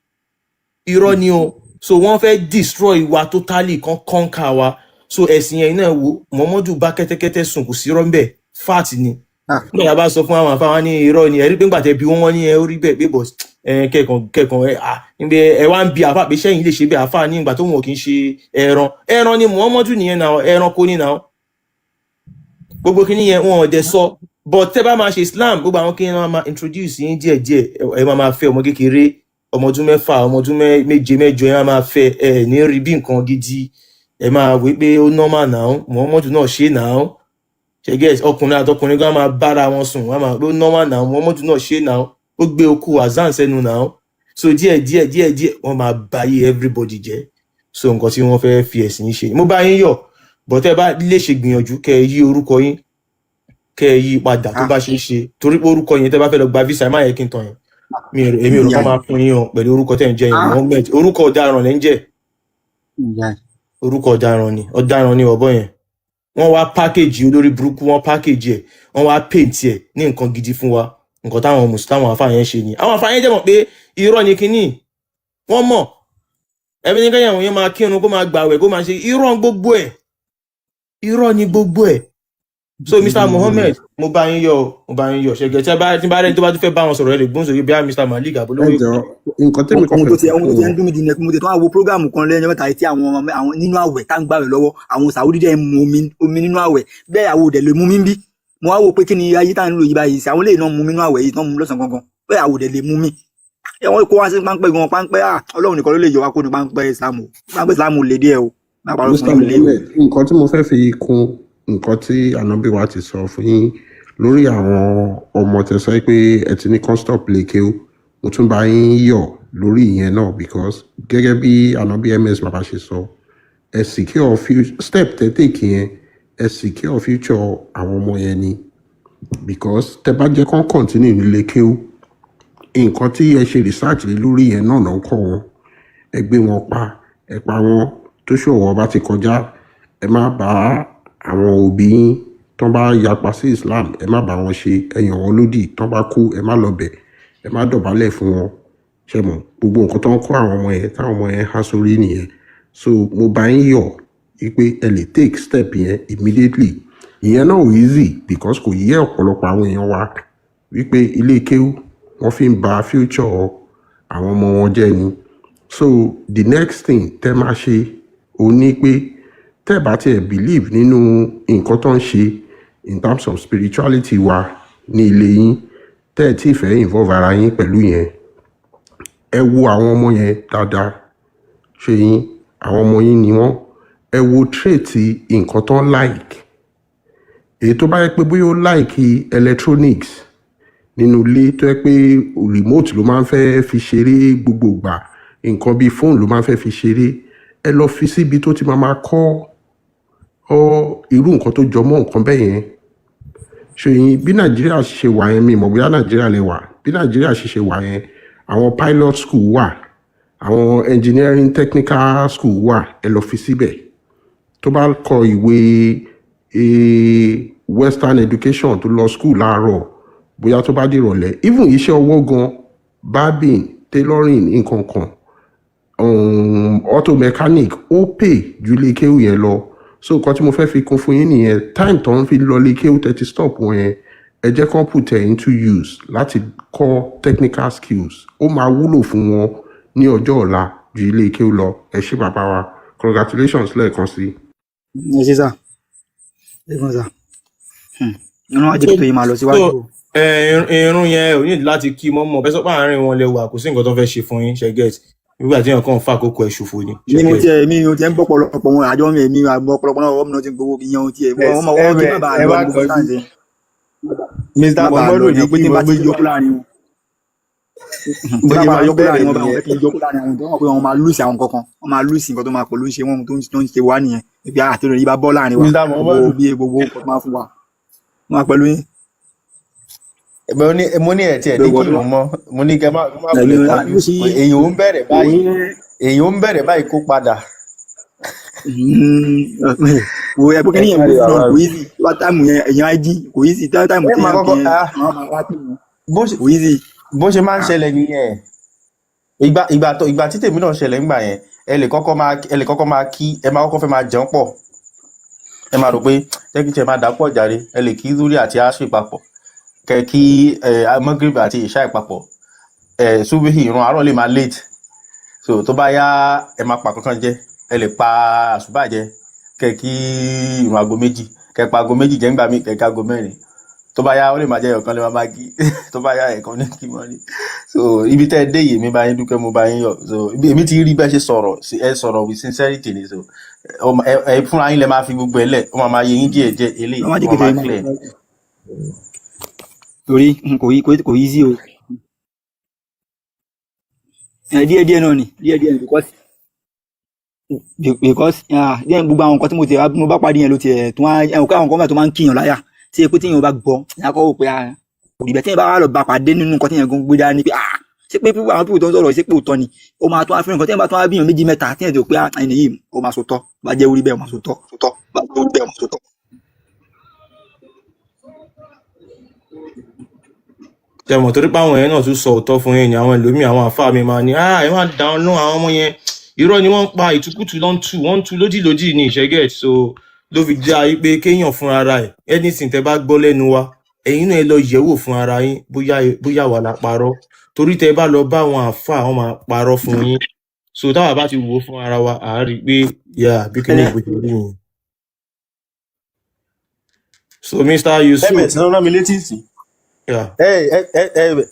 irọ́ ni o. So wọ́n fẹ́ destroy wa totally, kan conquer wa. So ẹ̀sìn yẹn náà, wo Muhammadu bá kẹ́tẹ́kẹ́tẹ́ sùn, kò sí rọ́ńbẹ́, fact ni. Nígbà tá a bá sọ fún àwọn àfáwọn ní irọ́ ni, ẹ̀rí pé ńgbà tẹ bí wọ́n, wọ́n ní ẹ ó rí bẹ́ẹ̀ pé bọ̀ ẹ kẹ̀kàn kẹ̀kàn ẹ à níbi ẹ wá ń bi àfà pé sẹ́yìn lè ṣe bẹ́ẹ̀. Àfà ní ìgbà tó wọn kì í ṣe ẹran, ẹran ni Muhammadu nìyẹn náà, ẹranko ní náà. Gbogbo kìíní yẹn wọn ò dẹ̀ sọ. But tẹ́ bá máa ṣe Islam, gbogbo àwọn kìíní wọn máa introduce yín díẹ̀ díẹ̀. Ẹ máa máa fẹ́ ọmọ kékeré, ọmọ ọdún 6, ọmọ ọdún 7, 8, ẹ máa máa fẹ́. Ẹ ní rí bí nǹkan gidi, ẹ máa wí pé ó normal náà, Muhammadu náà ṣe náà. Ṣẹgẹ ọkùnrin àtọkùnrin gan máa bára wọn sùn, wọn máa pé ó normal náà, Muhammadu náà ṣe náà, ó gbé okú azan sẹ́nu náà. So díẹ̀ díẹ̀ díẹ̀ díẹ̀, wọ́n máa báyé everybody jẹ́. So nǹkan tí wọ́n fẹ́ fi ẹ̀sìn ṣe, mo bá yín yọ̀. But tẹ́ bá lè ṣe gbìyànjú kẹ́ ẹ yí orúkọ yín, kẹ́ ẹ yí padà tó bá ṣe é ṣe, torí pé orúkọ yẹn, tẹ́ bá fẹ́ lọ gba visa, ẹ má yẹ kí n tàn yín, mi ò èmi ò rò kọ́ máa fún yín o pẹ̀lú orúkọ tẹ́ ń jẹ́ yẹn. Muhammed, orúkọ ọ̀daràn lẹ́ ń jẹ́. Orúkọ ọ̀daràn ni, ọ̀daràn ni ọ̀bọ yẹn. Wọ́n wá package olórí burúkú, wọ́n package ẹ̀, wọ́n wá paint ẹ̀ ní nǹkan gidi fún wa. Nǹkan táwọn mùsùlùmí, táwọn àfáà yẹn ṣe ni. Àwọn àfáà yẹn jẹ́ mọ̀ pé irọ́ ni kinní. Wọ́n mọ̀ ẹbí ní kẹ́yìn àwọn yẹn máa kírun, kó máa gbàwẹ̀, kó máa ṣe irọ́, gbogbo ẹ̀ irọ́ ni gbogbo ẹ̀. So Mr Muhammed, mo bá yín yọ̀ o, mo bá yín yọ̀. Ṣẹ̀gẹ̀ tí a bá tí bá rẹ́ni tó bá tún fẹ́ bá wọn sọ̀rọ̀, ẹ lè gbóhùn sókè bí i Mr Malik Ẹ àbólówó. Jọ, nǹkan tẹ́mi kàn Ohun tó fẹ́ ti fi ohun tó kún ti ń wọn dún mí jù ní pé mo ti tún wá wo program kan lẹ́yìn mẹ́ta yìí tí àwọn nínú àwẹ̀ tá ń gbàwẹ̀ lọ́wọ́, àwọn Saudi dẹ̀ ń mu omi nínú àwẹ̀ bẹ́ẹ̀, àwọn òdẹ̀ lè mú mi bí. Mo wá wò pé kí ni ayé tá ń lò yìí báyìí sí? Àwọn lè náà mú mi nínú àwẹ̀ yìí tán mú lọ́sàn-án gangan bẹ́ẹ̀, àwọn òdẹ̀ lè mú mi. Ẹ wọ́n kó wá sí páńpẹ́ gan, páńpẹ́. Ah, Ọlọ́run nìkan ló lè yọ wá kó ní páńpẹ́ Islam o. Páńpẹ́ Islam lè díẹ̀ o, má parọ́ fún Mr yín, lé o. Mohammed, nǹkan tí mo fẹ́ fi kún nǹkan tí ànábì wa ti sọ fún yín lórí àwọn ọmọ tẹ́ sọ pé ẹ ti ní kán stop lè kéwú, mo tún bá yín yọ̀ lórí ìyẹn náà, because gẹ́gẹ́ bí ànábì ms bàbá ṣe sọ, ẹ secure future step tẹ́ take yẹn, ẹ secure future àwọn ọmọ yẹn ni, because tẹ́ bá jẹ́ kán continue nílé kéwú, nǹkan tí ẹ ṣe research lé lórí yẹn náà náà kọ́ wọn. Ẹ gbé wọn pa, ẹ pa wọn tó ṣòwò bá ti kọjá. Ẹ má bá àwọn òbí yín tán bá yapa sí Islam, ẹ má bá wọn ṣe, ẹ yàn wọn lódì. Tán bá kú, ẹ má lọ bẹ̀, ẹ má dọ̀bálẹ̀ fún wọn. Ṣe mọ̀ gbogbo nǹkan tó ń kọ́ àwọn ọmọ yẹn, táwọn ọmọ yẹn há sórí nìyẹn. So mo bá yín yọ̀ wípé ẹ lè take step yẹn immediately. Ìyẹn náà ò easy, because kò yé ọ̀pọ̀lọpọ̀ àwọn èèyàn wa wípé ilé kéwú, wọ́n fi ń ba future àwọn ọmọ wọn jẹ́ ni. So the next thing tẹ́ máa ṣe, òun ní pé Tẹ́ ẹ̀ bá tiẹ̀ believe nínú nǹkan tó ń ṣe in terms of spirituality wa ní ilé yín, tẹ́ ẹ̀ tí ì fẹ́ involve ara yín pẹ̀lú yẹn, ẹ wo àwọn ọmọ yẹn dáadáa. Ṣe yín, àwọn ọmọ yín ni wọ́n. Ẹ wo trait nǹkan tó ń like. Èyí tó bá yẹ pé bóyá ó like electronics nínú ilé, tó yẹ pé remote ló máa ń fẹ́ fi ṣeré gbogbo ìgbà, nǹkan bíi fóònù ló máa ń fẹ́ fi ṣeré, ẹ lọ fi síbi tó ti máa kọ́ ọ irú nǹkan tó jọ mọ́ nǹkan bẹ́ẹ̀ yẹn. Ṣe yín, bí Nàìjíríà ṣe wà yẹn, mi mọ̀ bóyá Nàìjíríà lè wà, bí Nàìjíríà ṣe wà yẹn, àwọn pilot school wà, àwọn engineering technical school wà. Ẹ lọ fi síbẹ̀. Tó bá kọ ìwé western education, tó lọ school láàárọ̀, bóyá tó bá dìrọ̀lẹ́, even iṣẹ́ ọwọ́ gan, barbing, tailoring, nǹkan kan, auto mechanic, ó pè ju ilé kéwù yẹn lọ. So nǹkan tí mo fẹ́ fi kún fún yín nìyẹn. Time tó ń fi lọ ilé kéwù tẹ́tí stop wọn yẹn, ẹ jẹ́ kán put ẹ̀ into use láti kọ́ technical skills. Ó máa wúlò fún wọn ní ọjọ́ ọ̀la ju ilé kéwù lọ. Ẹ ṣé, bàbá wa, congratulations lẹ́ẹ̀kan sí i. Ẹ ṣé sà, ẹ gan sà. Ọlọ́run á jẹ́ kí tó yìí máa lọ síwájú So o. Irun yẹn ò ní láti kí mọ́mọ́ bẹ́ẹ̀ sọ pé àárín wọn lè wà, kò sí nǹkan tó fẹ́ ṣe fún yín. Ṣe get? Nígbà tí èèyàn kàn ń fa àkókò ẹ̀ ṣòfò ni. Ṣe Mi mo get? tiẹ̀ mi ò tiẹ̀ ń gbọ́ pọ̀lọpọ̀ wọn àjọ mi, èmi àgbọ̀ ọ̀pọ̀lọpọ̀ náà wọ́n mi náà ti ń gbowó ìyẹn ò tiẹ̀ wọ́n mọ̀ wọ́n kí má bàa Ẹ lọ má ní gbogbo kọjú sáǹsì Mr má bàa lọ Muhammadu ní ní pé kí tí n bá wọ́n ti gbé yọkú láàrin wọn, bó tí bá ṣe padà máa ń yọkú láàrin bẹ̀rẹ̀ wọn báwọn nìyẹn. fẹ́ kí n yọkú láàrin àwọn tó mọ̀ pé wọ́n máa lose àwọn kankan, wọ́n máa lose nǹkan tó máa pọ̀ ló ń ṣe wọ́n, tó ń ṣe wá nìyẹn. Ibi àti ìròyìn bá bọ́ láàrin wa, Mr gbogbo Muhammadu, bí gbogbo nǹkan tó máa fún wa, wọ́n máa pẹ̀lú yín. Mo ní ẹ̀ tiẹ̀ ní gbogbo kírun mọ́, mo ní kẹ́ má ẹ̀mí wulẹ̀ kánjú. ló ṣe Èyàn ò ń bẹ̀rẹ̀ báyìí, òun èyàn ò ń bẹ̀rẹ̀ báyìí kó padà. Wo ẹ pé kí Ẹ nìyẹn káre move bàbá on, kò mi. easy. Wá time yẹn, èèyàn á jí, kò easy time Ẹ máa téèyàn kọ́kọ́ kí ah, wọ́n máa wá pè wọ́n, bó ṣe kò easy. bó ṣe máa ń ṣẹlẹ̀ nìyẹn. Ìgbà tí tèmi náà ṣẹlẹ̀ ńgbà yẹn, ẹ lè kọ́kọ́ máa kí, ẹ máa kọ́kọ́ fẹ́ máa jẹun pọ̀, ẹ máa rò pé jẹ́ kí tiẹ̀ máa dà pọ̀ jàre. Ẹ lè kí zuri àti ashri papọ̀, kẹ kí ẹ magrib àti ìṣáì papọ̀, ẹ subihi, ìrun àárọ̀ lè máa late. So tó bá yá, ẹ máa pa kankan jẹ, ẹ lè pa àsùbá jẹ, kẹ kí ìrun aago 2, kẹ pa aago 2 jẹ ńgbà míì, kẹ kí aago 4. Tó bá yá, ó lè máa jẹ ọ̀kan lè máa kí, tó bá yá, ẹ̀kan ní kí mọ́ ni. So ibi tẹ́ ẹ dé yìí, èmi bá yín dúpẹ́, mo bá yín yọ̀. So ibi èmi ti rí bẹ́ẹ̀ ṣe sọ̀rọ̀ ẹ sọ̀rọ̀ with sincerity ni. So ẹ fúnra yín lẹ máa fi gbogbo ẹ lẹ̀, ó máa yé yín díẹ̀ díẹ̀ eléyìí. Wọ́n má Ó jẹ́ máa kí máa tèmi máa clear. Torí kò easy o. Ẹ díẹ̀ díẹ̀ náà ni, díẹ̀ díẹ̀ ni, because ah, díẹ̀ gbogbo àwọn nǹkan tí mo ti mo bá pàdé yẹn ló tiẹ̀ tó wá ẹ̀ kó àwọn nǹkan báyìí tó máa ń kíyàn láyà tí ẹ pé tíyàn bá gbọ́, ìyá kọ́ wò pé ah, kò rí bẹ́ẹ̀. Tíyàn bá wà lọ bá pàdé nínú nǹkan tíyàn gan gbé dání pé ah, ṣé pé àwọn pípò tó ń sọ̀rọ̀, ṣé pé òótọ́ ni, ó máa tó wá fún nǹkan tíyàn bá tó wá bíyàn méjì mẹ́ta, tíyàn tó pé ah, ẹni yìí ó máa sòótọ́, bá jẹ́ orí bẹ́ẹ̀, ó máa sòótọ́, sòótọ́, bá jẹ́ orí bẹ́ẹ̀, ó máa sòótọ́. Ṣe mọ̀, torí pé àwọn yẹn náà tún sọ òótọ́ fún yín ni. Àwọn ẹlòmíì, àwọn àfáà mi máa ní ah, ẹ má dá wọn lóhùn, àwọn ọmọ yẹn irọ́ ni wọ́n ń pa, ìtukùtù ló ń tú, wọ́n ń tú lójìlójì ní ìṣẹ́gẹ̀t. So ló fi já yí pé kéèyàn fún ara ẹ̀, anything tẹ́ bá gbọ́ lẹ́nu wa, ẹ̀yin náà ẹ lọ yẹ̀wò fún ara yín bóyá wà lá parọ́, torí tẹ́ bá lọ bá àwọn àfáà, wọ́n máa parọ́ fún yín. So táwa bá ti wò ó fún ara wa, à á rí i pé yà bí kíní ìbò ṣe rí yẹn. So Mr Yusuf, Ms ló rán mi létí sí. Yeah. Ẹ ẹ ẹ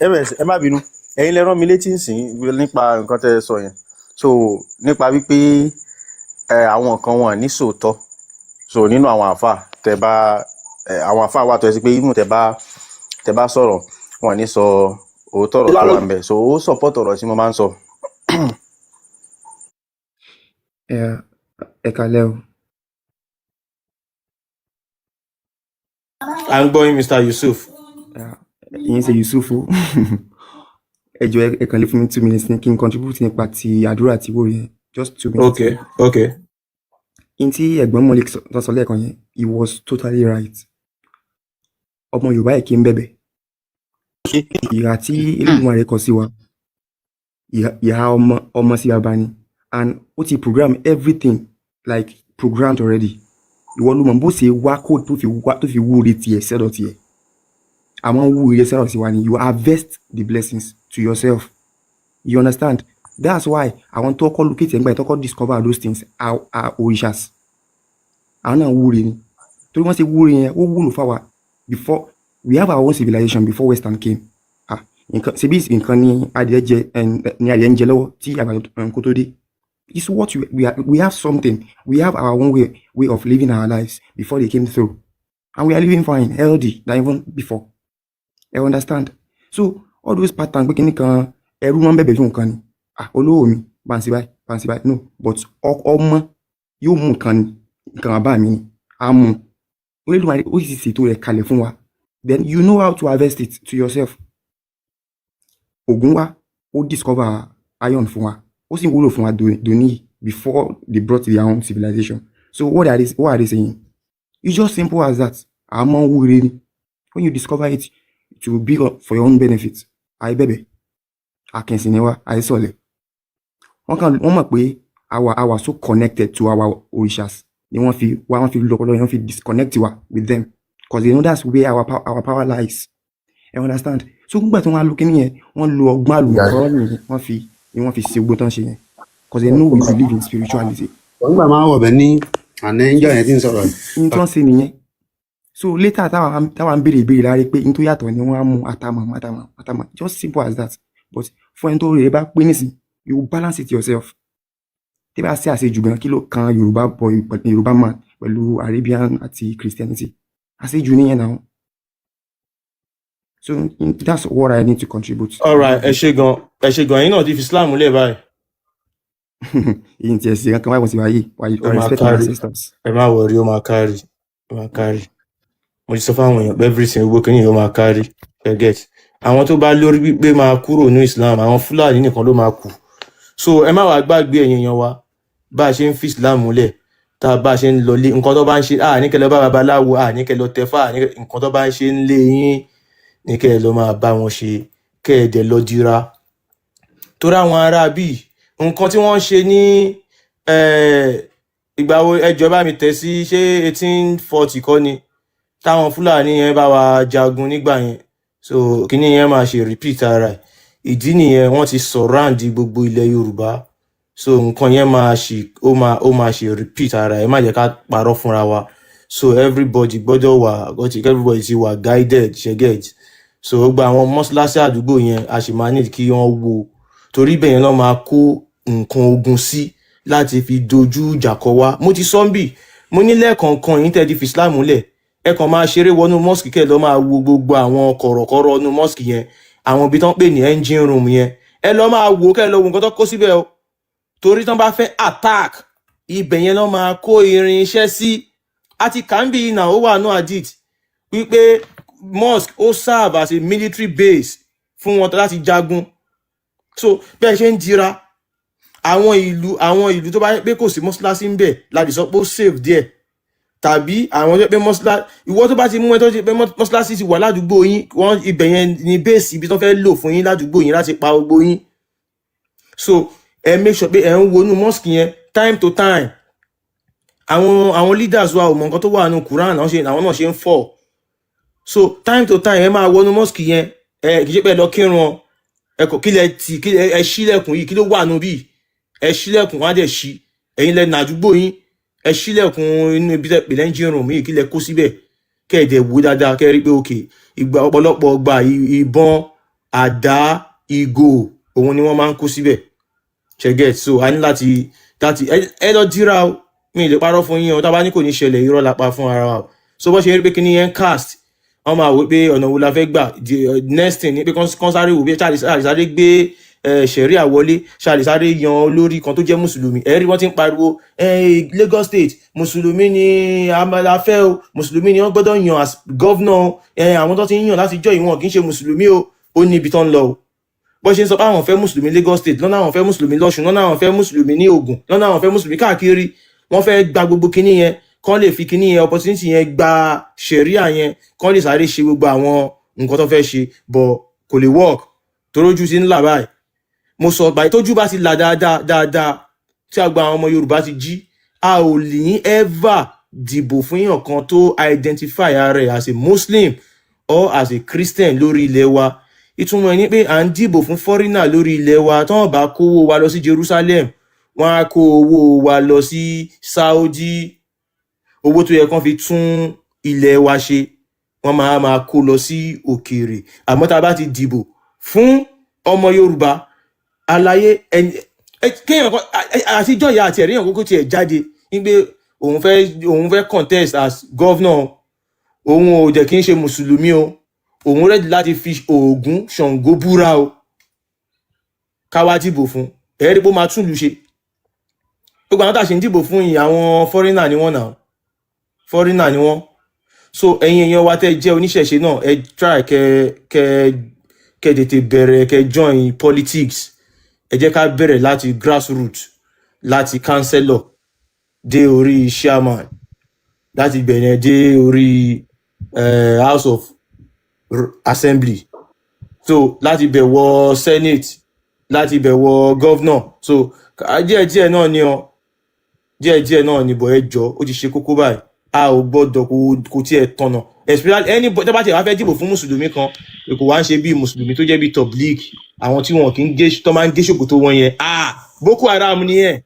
ẹ ms, ẹ má bínú, ẹ̀yin lẹ rán mi létí sí nípa nǹkan tẹ́ ẹ sọ yẹn. So nípa wípé ẹ àwọn kan wọn ní sòótọ́. So nínú àwọn àáfàá tẹ́ bá ẹ àwọn àáfàá wà tó ẹ sí pé even tẹ́ bá sọ̀rọ̀, wọn ní sọ òótọ́ ọ̀rọ̀ tó wà ń bẹ̀. So ó support ọ̀rọ̀ tí mo máa ń sọ. Ẹ kálẹ́ o. À ń gbọ́ yín, Mr Yusuf. Ìyẹn ṣe Yusuf o. Ẹ jọ̀ọ́, ẹ kàn lè fún mi 2 minutes ní kí n contribute nípa ti àdúrà àti ìwúre yẹn. Just 2 minutes. Okay. In tí ẹ̀gbọ́n Malik tó sọ lẹ́ẹ̀kan yẹn, he was totally right. Ọmọ Yorùbá ẹ̀ kí ń bẹ̀bẹ̀. Ìhà tí Elédùmarè kọ sí wa, ìhà ọmọ ọmọ sí bàbá ni, and ó ti program everything, like programmed already. Ìwọ ló mọ̀ bó ṣe wá code tó fi wá tó fi wúre tiẹ̀ sẹ́dọ̀ tiẹ̀. Àmọ́ ń wúre sẹ́dọ̀ sí wa ni. You harvest the blessings to yourself. You understand? That's why àwọn tó kọ́ locate ẹ̀ngbà tó kọ́ discover those things are orishas. Àwọn náà wúre ni, torí wọ́n ṣe wúre yẹn, ó wúlò fáwa. Before, we have our own civilization before Western came. Ah, nǹkan ṣebí nǹkan ni adìẹ jẹ ni adìẹ ń jẹ lọ́wọ́ tí àgbàdo kó tó dé. It's what we are. We have something. We have our own way of living our lives before they came through, and we are living fine, healthy than even before. You understand? So all those patterns pé kíní kan, ẹrú máa ń bẹ̀bẹ̀ fún nǹkan ni, ah, olówó mi, bá ń ṣe báyìí, bá ń ṣe báyìí, no. But ọmọ yóò mú nǹkan ni, nǹkan bàbá mi ni á mú. Olódùmarè ó sì ṣètò rẹ̀ kalẹ̀ fún wa. Then you know how to harvest it to yourself. Ògún wa, ó discover iron fún wa, ó sì wúlò fún wa dòní yìí before they brought their own civilization. So what are they saying? It's just simple as that. Àmọ́ wúre ni. When you discover it, it will be for your own benefit. Àìbẹ̀bẹ̀ àkànṣe ni wa, àìsọ̀lẹ̀. Wọ́n kàn wọ́n mọ̀ pé our so connected to our orishas ni wọ́n fi wá, wọ́n fi lọ́pọlọ, wọ́n fi disconnect wa with them, because they know that's where our power lies. You understand? So nígbà tí wọ́n á lo kíní yẹn, wọ́n lo ọgbọ́n àlùmọ̀kọ́rọ́ nìyẹn, wọ́n fi ni wọ́n fi ṣe gbogbo tán ṣe yẹn, because they know we believe in spirituality. Nígbà máa ń wọ̀ bẹ́ ní àná ẹjọ́ yẹn tí ń sọ̀rọ̀ yìí. Ní tí wọ́n ṣe nìyẹn. So later, táwa ń béèrè ìbéèrè láre pé n tó yàtọ̀ ni wọ́n á mú àtàmọ̀ àtàmọ̀ àtàmọ̀, just simple as that. But fún ẹni tó rèé bá pé nísìn, you balance it yourself. Tí bá ṣe àṣejù gan, kí ló kan Yorùbá boy pẹ̀lú Yorùbá man pẹ̀lú Arabian àti Christianity? Àṣejù nìyẹn náà. So that's what I need to contribute. Alright, ẹ ṣe gan, ẹ ṣe gan. Ẹ̀yin náà ti fi Islam lẹ̀ báyìí? Èyí tí ẹ ṣe kankan wáyé, wọ́n ti wáyé wáyé. Ó I máa respect my kárí. ancestors. Ẹ má worry, ó máa kárí, ó máa kárí. Mo ti sọ fáwọn èèyàn pé everything, gbogbo kìíní yóò máa kárí. Ẹ get, àwọn tó bá lórí pípé máa kúrò ní Islam, àwọn Fúlàní nìkan ló máa kù. So ẹ má wàá gbàgbé, ẹ̀yin èèyàn wa, bá a ṣe ń fi Islam múlẹ̀, tá a bá a ṣe ń lọlé, nǹkan tó bá ń ṣe, à ní kẹ́ lọ bá babaláwo, à ní kẹ́ lọ tẹfá, à ní nǹkan tó bá ń ṣe ń lé yín ní kẹ́ ẹ lọ máa bá wọn ṣe, kẹ́ ẹ dẹ̀ lọ dira, torí àwọn ará bíi nǹkan tí wọ́n ń ṣe ní ìgbà wo, ẹjọ́ bá mi tẹ̀ sí, ṣé 1840 kọ́ ni táwọn Fúlàní yẹn bá wa jagun nígbà yẹn? So kíní yẹn máa ṣe repeat ara ẹ̀. Ìdí nìyẹn, wọ́n ti surround gbogbo ilẹ̀ Yorùbá. So nǹkan yẹn máa ṣe, ó máa ṣe repeat ara ẹ̀. Má jẹ́ ká parọ́ fúnra wa. So everybody gbọ́dọ̀ wà, everybody ti wà guided, ṣe get? So gbogbo àwọn mọ́ṣáláṣí àdúgbò yẹn, a sì máa need kí wọ́n wo, torí ibẹ̀ yẹn lọ́ máa kó nǹkan ogun sí láti fi dojú ìjà kọ wá. Mo ti sọ ń bì, mo ní lẹ́ẹ̀kọ̀ọ̀kan yín tẹ́ ti fi Islam lẹ̀, ẹ kàn máa ṣeré wọnú mosque, kẹ́ ẹ lọ máa wo gbogbo àwọn kọ̀rọ̀kọ̀rọ̀ inú mosque yẹn, àwọn ibi tán pè ní engine room yẹn. Ẹ lọ máa wò, kẹ́ ẹ lọ wo nǹkan tó kó síbẹ̀ o, torí tán bá fẹ́ attack, ibẹ̀ yẹn lọ́ máa kó irinṣẹ́ sí. Àti kàńbì náà, ó wà ní hadith wípé mosque ó serve as a military base fún wọn láti jagun. So bẹ́ẹ̀ ṣe ń dira, àwọn ìlú tó bá yẹ pé kò sí mọ́ṣáláṣí ń bẹ̀, láti sọ pé ó safe díẹ̀, tàbí àwọn tó yẹ pé mọ́ṣáláṣí, ìwọ tó bá ti mú ẹ tó ti pé mọ́ṣáláṣí ti wà ládùúgbò yín, wọ́n ibẹ̀ yẹn ni base ibi tó fẹ́ lò fún yín ládùúgbò yín láti pa gbogbo yín. So ẹ make sure pé ẹ ń wọnú mosque yẹn time to time. Àwọn leaders wa ò mọ nǹkan tó wà nínú Quran, àwọn náà ṣe ń fọ̀. So time to time, ẹ máa wọnú mosque yẹn. Ẹ kì í ṣe pé ẹ lọ kírun ọ, ẹ kò kílẹ̀ tì kí ẹ ṣílẹ̀kùn yìí, kí ló wà nù bíi? Ẹ ṣílẹ̀kùn, wọn á dẹ̀ ṣí. Ẹ̀yin lẹ nà àdúgbò yín, ẹ ṣílẹ̀kùn inú ibi tẹ́ pè l'engine room yìí, kí lẹ kó síbẹ̀? Kẹ́ ẹ dẹ̀ wò dáadáa, kẹ́ ẹ rí pé òkè ìgbà ọ̀pọ̀lọpọ̀ gba ìbọn, àdá, ìgò, òun ni wọ́n máa ń kó síbẹ̀. Ṣe get? So a ní láti ẹ lọ dira o. Mi ì lè parọ́ fún yín o. Tá a bá ní kò ní ṣẹlẹ̀, irọ́ la pa fún ara wa o. So bó ṣe rí pé kí ni yẹn cast, wọ́n máa wò pé ọ̀nà wo la fẹ́ gbà. The next thing ni pé kán sáré wò bí ṣáà lè sáré gbé ṣẹ̀ríà wọlé, ṣáà lè sáré yan olórí kan tó jẹ́ mùsùlùmí. Ẹ rí wọ́n ti ń pariwo, Lagos State, mùsùlùmí ni a fẹ́ o, mùsùlùmí ni wọ́n gbọ́dọ̀ yan as governor. Àwọn tó ti ń yàn láti jọ ìwọ̀n kì í ṣe mùsùlùmí o. Ó ní ibi tó ń lọ o. Bó ṣe ń sọ pé àwọn fẹ́ mùsùlùmí Lagos State, lọ́nà àwọn fẹ́ mùsùlùmí lọ́ṣun, lọ́nà àwọn fẹ́ mùsùlùmí ní Ògùn, lọ́nà àwọn fẹ́ mùsùlùmí káàkiri. Wọ́n fẹ́ gba gbogbo kinní yẹn, kán lè fi kinní yẹn, opportunity yẹn, gba ṣẹ̀ríà yẹn, kán lè sáré ṣe gbogbo àwọn nǹkan tó fẹ́ ṣe. But kò lè work, torójú ti ń là báyìí. Mo sọ báyìí, tójú bá ti là dáadáa dáadáa, tí a gba àwọn ọmọ Yorùbá ti jí, a ò lè ní ever dìbò fún èèyàn kan tó identify ara rẹ̀ as a Muslim or as a Christian lórí ilẹ̀ wa. Ìtumọ̀ ẹ̀ ni pé à ń dìbò fún foreigner lórí ilẹ̀ wa. Tí wọ́n bá kówó wa lọ sí Jerusalem, wọ́n á kó owó wa lọ sí Saudi. Owó tó yẹ kán fi tún ilẹ̀ wa ṣe, wọ́n máa máa kó lọ sí òkèèrè. Àmọ́ tá a bá ti dìbò fún ọmọ Yorùbá aláyé ẹni kéèyàn kan àtijọ́ ìyá àti ẹ̀ríyàn kókó tiẹ̀ jáde wípé òun fẹ́ contest as governor, òun ò jẹ́ kí n ṣe mùsùlùmí o, òun ready láti fi Ògún Ṣàngó búra o, káwá dìbò fún, ẹ̀rí pé ó máa tún ìlú ṣe. Gbogbo àwọn tá a ṣe ń dìbò fún yìí, àwọn foreigner ni wọ́n náà, foreigner ni wọ́n. So ẹ̀yin èèyàn wa tẹ́ jẹ́ oníṣẹ̀ṣe náà, ẹ try kẹ tètè bẹ̀rẹ̀, kẹ join politics. Ẹ jẹ́ ká bẹ̀rẹ̀ láti grassroots, láti councillor dé orí chairman, láti bẹ̀rẹ̀ dé orí House of Assembly, so láti bẹ̀ wọ Senate, láti bẹ̀ wọ governor. So díẹ̀ díẹ̀ náà ni ọ, díẹ̀ díẹ̀ náà ni bọ̀. Ẹ jọ, ó ti ṣe kókó báyìí, a ò gbọ́dọ̀ kò tiẹ̀ tọ̀nà, especially ẹni tó bá tiẹ̀ wá fẹ́ dìbò fún mùsùlùmí kan, kò wá ń ṣe bí mùsùlùmí tó jẹ́ bí tabligh, àwọn tí wọn kì í gé, tó máa ń gé ṣòkòtò wọn yẹn. Ah, Boko Haram nìyẹn.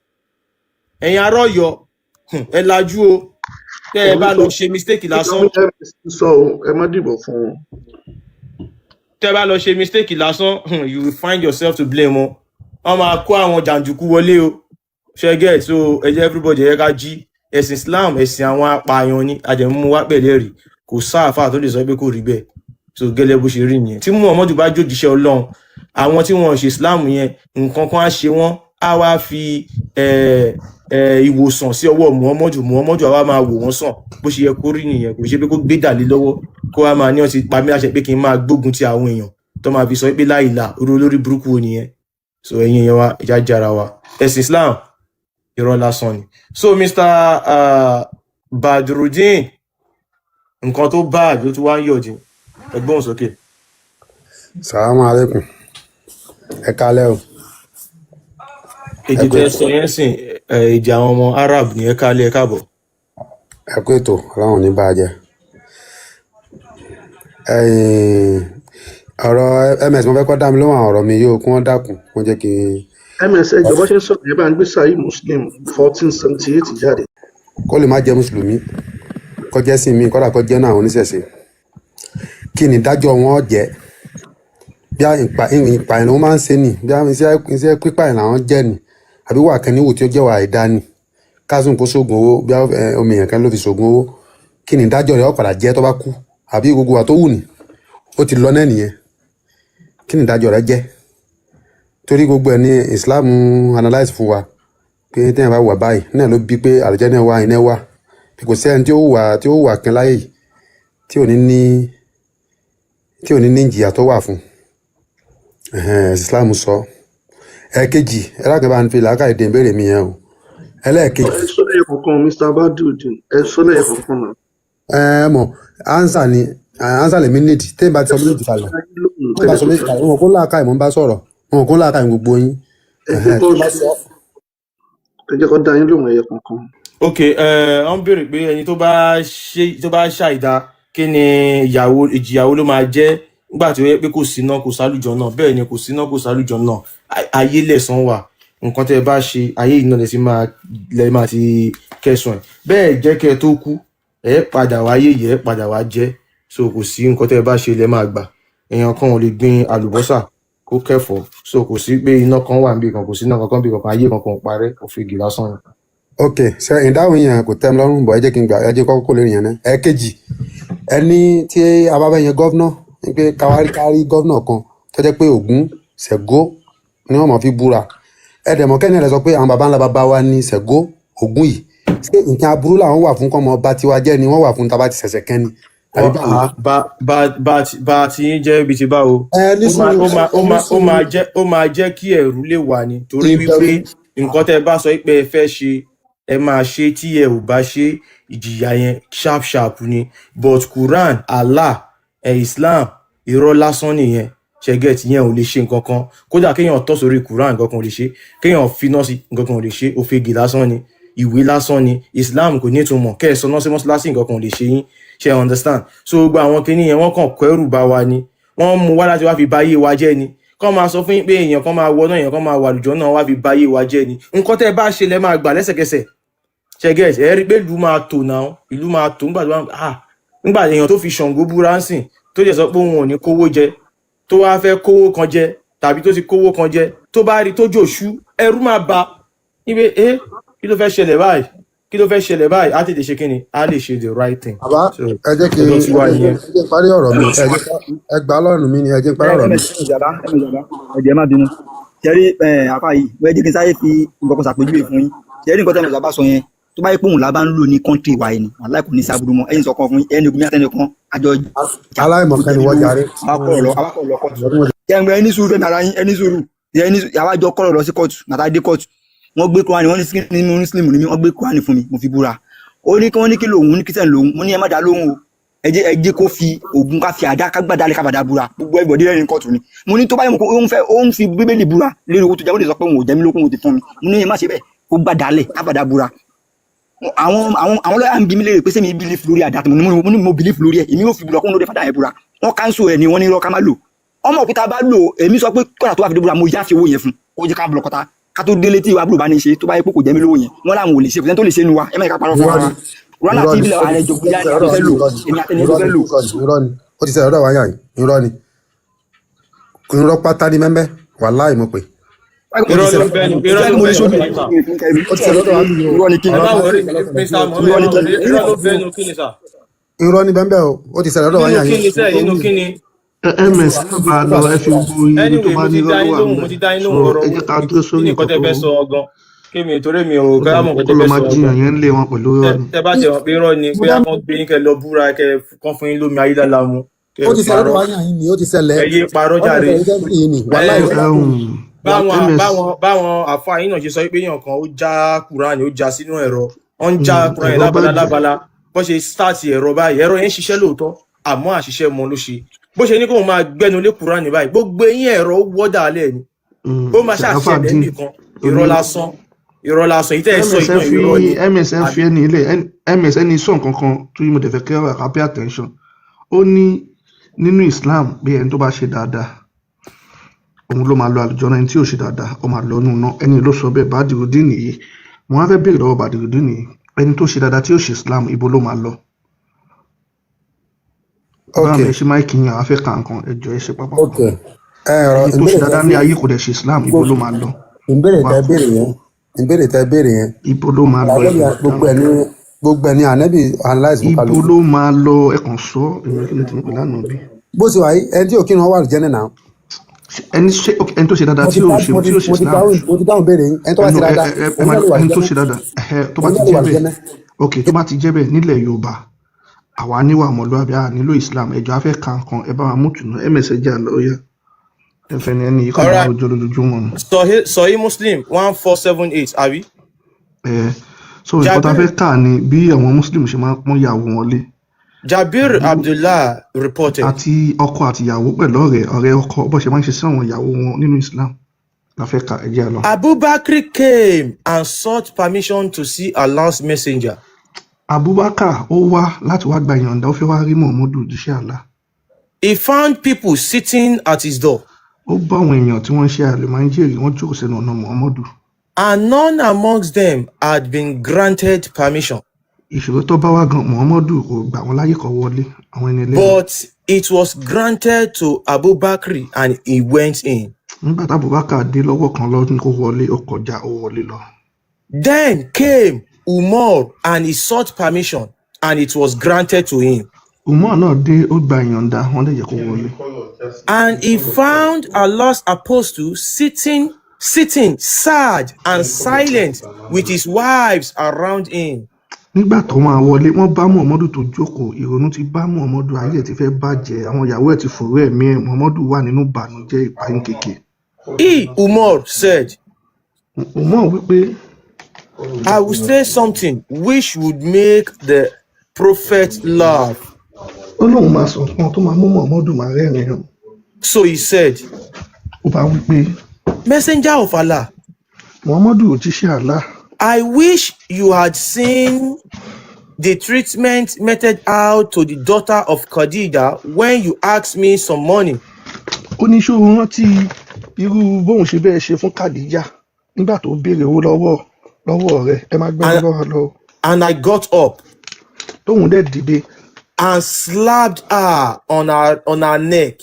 Ẹ̀yin ará Ọ̀yọ́, ẹ lajú o. Tẹ́ ẹ bá lọ ṣe mistake lásán, Sọ o, ẹ má dìbò fún wọn. Tẹ́ ẹ bá lọ ṣe mistake lásán, you will find yourself to blame o. Wọ́n máa kó àwọn jàǹdùkú wọlé o. Ṣe get? So ẹ jẹ́ everybody ẹ ká jí. Ẹ̀sìn Islam, ẹ̀sìn àwọn apààyàn ni àjẹmú wá pẹ̀lú ẹ̀rí. Kò sáàfà tó lè sọ pé kò rí bẹ́ẹ̀. So gẹ́lẹ́ bó ṣe rí nìyẹn. Tí Muhammadu bá jòjíṣẹ́ Ọlọ́run, àwọn tí wọ́n ṣe Islam yẹn, nǹkan kan á ṣe wọ́n, á wá fi ìwòsàn sí ọwọ́ Muhammadu. Muhammadu á wá máa wò wọ́n sàn. Bó ṣe yẹ kó rí nìyẹn. Kò ṣe pé kó gbé dàlé lọ́wọ́, kó wá máa ní wọ́n ti pa mí láṣẹ pé kí n máa gbógun ti àwọn èèyàn tó máa fi sọ pé láìla orí olórí burúkú wo nìyẹn. So ẹ̀yin èèyàn wa, ìjà jára wa. Ẹ̀sìn Islam, irọ́ lásán ni. So Mr Badrudeen, nǹkan tó bad ló tún wá ń yọ̀dí ẹgbọ́n sókè. Salamu alaikum, ẹ kálẹ́ o. Ẹ Èdè kú tẹ ètò. sọ yẹn sìn èdè àwọn ọmọ Arab ní. Ẹ káalẹ́, ẹ káàbọ̀. Ẹ kú ètò, Ọlọ́run ní bàjẹ́. Ẹ̀yin, ọ̀rọ̀ ms, mo fẹ́ kọ́ dá mi lóhùn àwọn ọ̀rọ̀ mi yóò kí wọ́n dákun kó jẹ́ kí n Ms, ẹ jọ̀ọ́, bó ṣe ń sọ̀rọ̀ yẹn, bá ń gbé Sahih Muslim 1478 jáde. Kó lè má jẹ́ mùsùlùmí, kó jẹ́ sí mi, kódà kó jẹ́ náà àwọn oníṣẹ̀ṣe, kí ni ìdájọ́ wọn jẹ́? Bí a ìpààyàn ló máa ń ṣe ni, bí a iṣẹ́ pípààyàn làwọn jẹ́ ni, àbí wà kan níwò tí ó jẹ́ wà àìdá ni, kásùn kó sóògùn owó, bí omi èèyàn kan ló fi sóògùn owó, kí ni ìdájọ́ rẹ̀ ó padà jẹ́ tó bá kú? Àbí gbogbo wa tó wù ní ó ti lọ náà nìyẹn, kí ni ìdájọ́ rẹ̀ jẹ́? Torí gbogbo ẹ̀ ní Islam analyse fún wa pé téèyàn bá wà báyìí náà ló bí pé àlùjánnà wà, iná wà. Kò sẹ́ni tí ó wà kan láyé yìí tí ò ní ní ìjìyà tó wà fún. Ẹ̀hẹ́n, Islam sọ. Ẹ̀ẹ̀kejì, ẹlẹ́kẹ̀ẹ́ bá ń fi làákàyè dé ìbéèrè mi yẹn o. Ẹlẹ́ẹ̀kejì. Ẹ sọ lẹ́yìn kọ̀ọ̀kan, Mr Badrudeen, ẹ sọ lẹ́yìn kọ̀ọ̀kan náà. Ẹ mọ̀, answer ni answer lèmi need. Téèyàn bá ti sọ méjì kalẹ̀, téèyàn bá sọ méjì kalẹ̀, wọn kó làákàyè mò ń bá sọ̀rọ̀, wọn kó làákàyè gbogbo yín. Ẹ jẹ́ Ẹ̀hẹ́n, kó tí wọ́n bá sọ ẹ jẹ́ kó dá yín lóhùn ẹyẹ kọ̀ọ̀kan. Ok, wọ́n béèrè pé ẹni tó bá ṣe, tó bá ṣàìdá, kí ni ìyàwó, ìjìyàwó ló máa jẹ́ nígbà tí ó yẹ pé kò síná, kò sálùjọ náà? Bẹ́ẹ̀ ni, kò síná, kò sálùjọ náà. Ayé lẹ̀san wà. Nǹkan tẹ́ ẹ bá ṣe, ayé yìí náà lè ti máa lè máa ti kẹsàn ẹ̀. Bẹ́ẹ̀ jẹ́ kẹ́ ẹ tó kú, ẹ padà wá ayé yìí, ẹ padà wá jẹ́. So kò sí, nǹkan tẹ́ ẹ bá ṣe lẹ máa gbà. Èèyàn kan ò lè gbin àlùbọ́sà kó kẹ́fọ̀ọ́. So kò sí pé iná kan wà níbi kan, kò sí iná kankan níbi kankan. Ayé kankan ò parẹ́, òfegè lásán ni. Ok, ṣe ìdáhùn yẹn kò tẹ́ mi lọ́rùn bọ̀, ẹ jẹ́ kí n gbà, ẹ jẹ́ kọ́kọ́ kó lórí yẹn náà. Ẹ̀ẹ̀kejì, ẹni tí a bá fẹ́ yan governor, ní pé káwárí kárí governor kan tó jẹ́ pé Ògún Ṣẹ̀gó ni wọ́n mọ̀ fi búra. Ẹ dẹ̀ mọ̀ kẹ́ni rẹ̀ sọ pé àwọn baba ńlá baba wa ní Ṣẹ̀gó Ògún yìí. Ṣé nǹkan aburú làwọn wà fún kọ́mọ bá tiwa jẹ́ ni wọ́n wà fún tábà ti ṣẹ̀ṣẹ̀ kẹ́ ni, àbí báwo? Bá bá bá bá ti ń jẹ́ ibi tí báwo. Ẹ ní Ó máa sùúrù. ó máa ó Ẹ ní máa ó sùúrù. máa jẹ́ kí ẹ̀rù lè wà ní, torí ìbẹ̀rù wípé nǹkan tẹ́ ẹ bá sọ pé ẹ fẹ́ ṣe, ẹ máa ṣe. Tí ẹ ò bá ṣe, ìjìyà yẹn sharp sharp ni. But Quran, Allah, ẹ Islam, irọ́ lásán nìyẹn. Ṣẹgẹt yẹn ò lè ṣe nǹkan kan. Kódà kéèyàn tọ́ sórí Quran, nǹkan kan ò lè ṣe. Kéèyàn finá sí, nǹkan kan ò lè ṣe. Òfegè lásán ni, ìwé lásán ni. Islam kò ní ìtumọ̀. Kẹ́ ẹ̀ sọ náà sí mọ́ṣáláṣí, nǹkan kan ò lè ṣe yín. Ṣe understand? So gbogbo àwọn kinní yẹn, wọ́n kàn kọ́ ẹrù bá wa ni. Wọ́n mú wá láti wá fi báyé wa jẹ́ ni. Kọ́ máa sọ fún yín pé èèyàn kan máa wọ náà, èèyàn kan máa wà lùjọ́ náà, wá fi báyé wa jẹ́ ni. Nǹkan tẹ́ ẹ bá ṣe lẹ máa gbà lẹ́sẹ̀kẹsẹ̀. Ṣe get? Ẹ rí i pé ìlú máa tò náà, ìlú máa tò nígbà tó bá ah nígbà èèyàn tó fi Ṣàngó búra ń sìn, tó jẹ́ sọ pé òun ò ní kówó jẹ, tó wá fẹ́ kówó kan jẹ tàbí tó ti kówó kan jẹ, tó bá rí tó jòṣú, ẹrú máa ba níbi ẹ, kí ló fẹ́ ṣẹlẹ̀ báyìí? Kí ló fẹ́ ṣẹlẹ̀ báyìí? Á tètè ṣe kí ni, á lè ṣe the right thing. Bàbá, So ẹ jẹ́ kí ọ̀dọ̀ tiwa ẹ jẹ́ nìyẹn. ẹ jẹ́ n parí ọ̀rọ̀ mi. Ẹ jẹ́ ẹ gbà á lọ́rùn mi ni, ẹ jẹ́ n parí ọ̀rọ̀ mi. Ẹ mẹsì ẹjẹ má bínú. Ṣẹ́rí àfa yìí, wọ́n jẹ́ kí n sáré fi nǹkan kan ṣàpèjúwe fún yín. Ṣẹ́rí nǹkan tẹ́lẹ̀ bá sọ yẹn, tó bá yẹ pé òun là bá ń lò ní country wa yìí ni, wàláì kò ní sábúrú mọ́. Ẹ̀yìn sọ̀kan fún ẹni ogun mẹ́ta kan àjọ jà, Aláìmọ̀kan ni wọ́n jàre. awakọ̀ lọ kóòtù. Kẹ́ńgbẹ́ ẹni sùúrù, fẹ́mi ara yín, ẹni sùúrù, ẹni sùúrù. Àwa jọ kọ́rọ̀ lọ sí kóòtù. Nàtà dé kóòtù, wọ́n gbé kúránì, wọ́n ní sí nínú Muslim ní mi, wọ́n gbé kúránì fún mi, mo fi búra. Ó ní kí wọ́n ní kí lòun ní Christian lòun. Mo ní ẹ má dá lóhùn o, ẹ jẹ́ kó fi ògùn, ká fi àdá, ká gbàdá lé, ká fàdá búra. Gbogbo everybody rẹ́rìn kóòtù ni. Mo ní tó bá yẹ mọ̀ kó ó ń fẹ́, ó ń fi Bíbélì búra lérí owó tó jẹ́, ó lè sọ pé òun ò jẹ́ mí lókun, òun ti fún mi. Mo ní ẹ má ṣe bẹ́ẹ̀, kó gbàdá lẹ̀, ká fàdá búra. Àwọn lọ́yà ń bi mí léèrè pé sẹ́mi believe lórí àdá tó mo ní mo believe lórí ẹ̀, èmi yóò fi búra kó ń lóde fàdá yẹn búra. Wọ́n cancel ẹ̀ ni, wọ́n ní irọ́, ká má lò ọmọ òkúta bá lò. Èmi sọ pé kọ́nà tó bá fi dé búra, mo yá fi owó yẹn fún kó jẹ́ ká bọ̀ kọ́ta ká tó délé tí ìwà àbúrò bá ní ṣe. Tó bá yẹ pé kò jẹ́ mi lówó yẹn, wọ́n làwọn ò lè ṣe, kò sẹ́ni tó lè ṣe nu wa. Ẹ má yẹ ká parọ́ fún Irọ́ wa. ni. Rọ́nà Irọ́ tí ni. ìbílẹ̀ ààrẹ jògbóyà ni àti fẹ́ lò, èmi àtẹni Irọ́ tó ni. fẹ́ lò. Irọ́ ni, ó ti ṣẹlẹ̀ lọ́dọ̀ wa yàn yìí. Irọ́ ni, irọ́ pátá ní mẹ́mẹ́, wàláì mo pè. Ó ti Irọ́ ló ṣẹlẹ̀ ń bẹ́nu, irọ́ Ṣé ló ń mo lè bẹ́nu ṣojú kí ni sà? Ó ti ṣẹlẹ̀ lọ́dọ̀ wa bí o. Irọ́ ni kí Ẹ ni? má worry, Mr. Mohammed, Irọ́ ẹ ni má kí ni? worry, irọ́ ló bẹ́nu kí ni sà? Irọ́ ní bẹ́ẹ̀ o, ó ti ṣẹlẹ̀ lọ́dọ̀ wa Nínú yàn kí yìí. ni sẹ́? Nínú kí ni? Ms má bàa lọ, ẹ fi gbogbo ibi tó Anyway, bá mo ní ti irọ́ dá ló yín wà lóhùn, ńbẹ̀. mo ti dá yín So lóhùn ọ̀rọ̀ ẹ owó. jẹ́ ká dúró Kí sórí ni nǹkan nǹkan tẹ́ tó fẹ́ sọ gan? Kí mi torí mi ò kó ká lọ mọ̀ nǹkan kó tẹ́ lọ fẹ́ máa sọ jiyàn gan. yẹn ń lé wọn pẹ̀lú Tẹ irọ́ ni. tẹ bá tẹ wọn pé irọ́ ni, pé kán gbé yín kẹ́ lọ búra, kẹ́ kán fún yín lómi ayélujára mu, kẹ́ Ó ti ṣẹlẹ̀ lọ́dọ̀ parọ́. wa yàn yìí ni, ó ti ṣẹlẹ̀. Ẹ yé parọ́ Ó ti jàre. ṣẹlẹ̀ recently yìí ni, wàláì. Ẹ Ó ti báwọn Ms báwọn báwọn àfáà yín náà ṣe sọ pé èèyàn kan ó já kúránì, ó já sínú ẹ̀rọ, wọ́n ń já kúránì ẹ̀rọ lábala bàjẹ́. Lábala bó ṣe start ẹ̀rọ báyìí, ẹ̀rọ yẹn ń ṣiṣẹ́ lóòótọ́, àmọ́ àṣìṣe mọ ló ṣe. Bó ṣe ní kóun máa gbẹnu lé kúránì báyìí, gbogbo eyín ẹ̀rọ wọ́dà alẹ́ ni. Ó máa Sàráfà ṣàṣẹlẹ̀ dín nìkan. Irọ́ oní lásán, irọ́ lásán èyí tẹ́ ẹ sọ ms ìtàn fi irọ́ ni. Ms fi Àbí ẹni ilẹ̀ ms ẹni sọ nǹkan kan tó yí mo dẹ̀ fẹ́ kí ẹ pay attention. Ó ní nínú Islam bí ẹni tó bá ṣe dáadáa, òun ló máa lọ àlùjọ́nà, ẹni tí ò ṣe dáadáa, ó máa lọ nù náà. Ẹni ló sọ bẹ́ẹ̀, Bàdìrúdìn nìyí. Mo wá fẹ́ béèrè lọ́wọ́ Bàdìrúdìn nìyí, ẹni tó ṣe dáadáa tí ò ṣe Islam, ibo ló máa lọ? Ok. Báwo ni ẹ ṣe máìkì yín? Àwọn afẹ́ kà nǹkan, ẹ jọ̀ọ́, ẹ ṣe pápá. Ok, ẹ ọ̀rọ̀ Ẹni tó ṣe ìbéèrè tẹ dáadáa ní ayé kò dẹ̀ ṣe Islam, ibo ló máa lọ? Ìbéèrè Wá tẹ béèrè yẹn, ìbéèrè tẹ béèrè yẹn, ibo ló máa lọ? Ànábì Ẹ̀kọ́ gbogbo dáhùn. ẹ ní, gbogbo ẹ ní ànábì analyse fún Ibo kálukú. ló máa lọ? Ẹ kàn sọ èmi kí ni tí mo pè lánàá bí. Bó ṣe wà yìí, ẹni tí ò kírun wà lùjẹ́ nìyà. Ẹni ṣe, ok, ẹni tó ṣe dáadáa Mo tí ti ò dá ṣe mo ti tí ò ṣe mo ti Islam. dáhùn, mo ti dáhùn béèrè yín. Ẹni tó bá ẹnu ṣe ẹ dáadáa, ẹ ẹ òun máa náà lè wà ẹni tó lùjẹ́ ṣe dáadáa, ẹhẹ, tó bá òun ti náà lè jẹ́ wà bẹ́ẹ̀ lùjẹ́ náà. Ok, tó bá ti jẹ́ bẹ́ẹ̀, nílẹ̀ Yorùbá àwa níwà ọmọlúwàbí, a nílò Islam. Ẹjọ́ afẹ́ kan kan, ẹ bá wa mú tùnú ms ẹ jẹ́ àlọ́ ó yá. Ẹfẹ ni ẹni yìí kàn máa Alright. rojọ́ lójoojúmọ́ ni. Sahih Muslim 1478, àbí? Ẹ so nǹkan tá a Jabir fẹ́ kà ni bí àwọn Muslim ṣe máa ń pọ́n ìyàwó wọn lé Jabir Abdullah reported. Àti ọkọ àti ìyàwó pẹ̀lú ọ̀rẹ́ ọkọ, bó ṣe máa ń ṣe sí àwọn ìyàwó wọn nínú Islam la fẹ́ kà. Ẹ jẹ́ àlọ́. Abubakar came and sought permission to see Allah's messenger. Abubakar ó wá láti wá gba ìyọ̀ǹda, ó fẹ́ wá rí Muhammadu, òjíṣẹ́ Allah. He found people sitting at his door, Ó bá àwọn èèyàn tí wọ́n ń ṣe àlùmáńjèrè, wọ́n jókòó sẹ́nu ọ̀nà Muhammadu. and none amongst them had been granted permission. Ìṣòro tó bá wá gan, Muhammadu kò gbà wọ́n láyè kó wọlé, àwọn ẹni ẹlẹ́ni. But it was granted to Abu Bakr and he went in. Nígbà tí Abubakar dé lọ́wọ́ kan lọ́dún kó wọlé, ó kọjá, ó wọlé lọ. Then came Umar and he sought permission and it was granted to him. Umar náà dé, ó gba ìyọ̀ǹda, wọ́n dẹ̀ jẹ́ kó wọlé. And he found Allah's apostle sitting sad and silent with his wives around him. Nígbà tó máa wọlé, wọ́n bá Muhammadu tó jókòó, ìrònú ti bá Muhammadu, ayé ẹ̀ ti fẹ́ bàjẹ́, àwọn ìyàwó ẹ̀ ti fòró ẹ̀mí ẹ̀, Muhammadu wà nínú ìbànújẹ́, ìpayín keke. He, Umar, said, Umar wípé, "I will say something which would make the prophet laugh." Ó lóun máa sọ nǹkan tó máa mú Muhammadu máa rẹ́rìn-ín o. So he said, Ó bá wípé, "Messenger of Allah, Muhammadu, òjíṣẹ́ Allah, I wish you had seen the treatment meted out to the daughter of Khadija when you asked me some money." Ó ní ṣó o rántí irú bóun ṣe bẹ́ẹ̀ ṣe fún Khadija nígbà tó béèrè owó lọ́wọ́ rẹ̀? Ẹ máa gbẹ́ni And, lọ́wọ́ lọ. And I got up Tóun dẹ̀ dìde. and slapped her on her neck.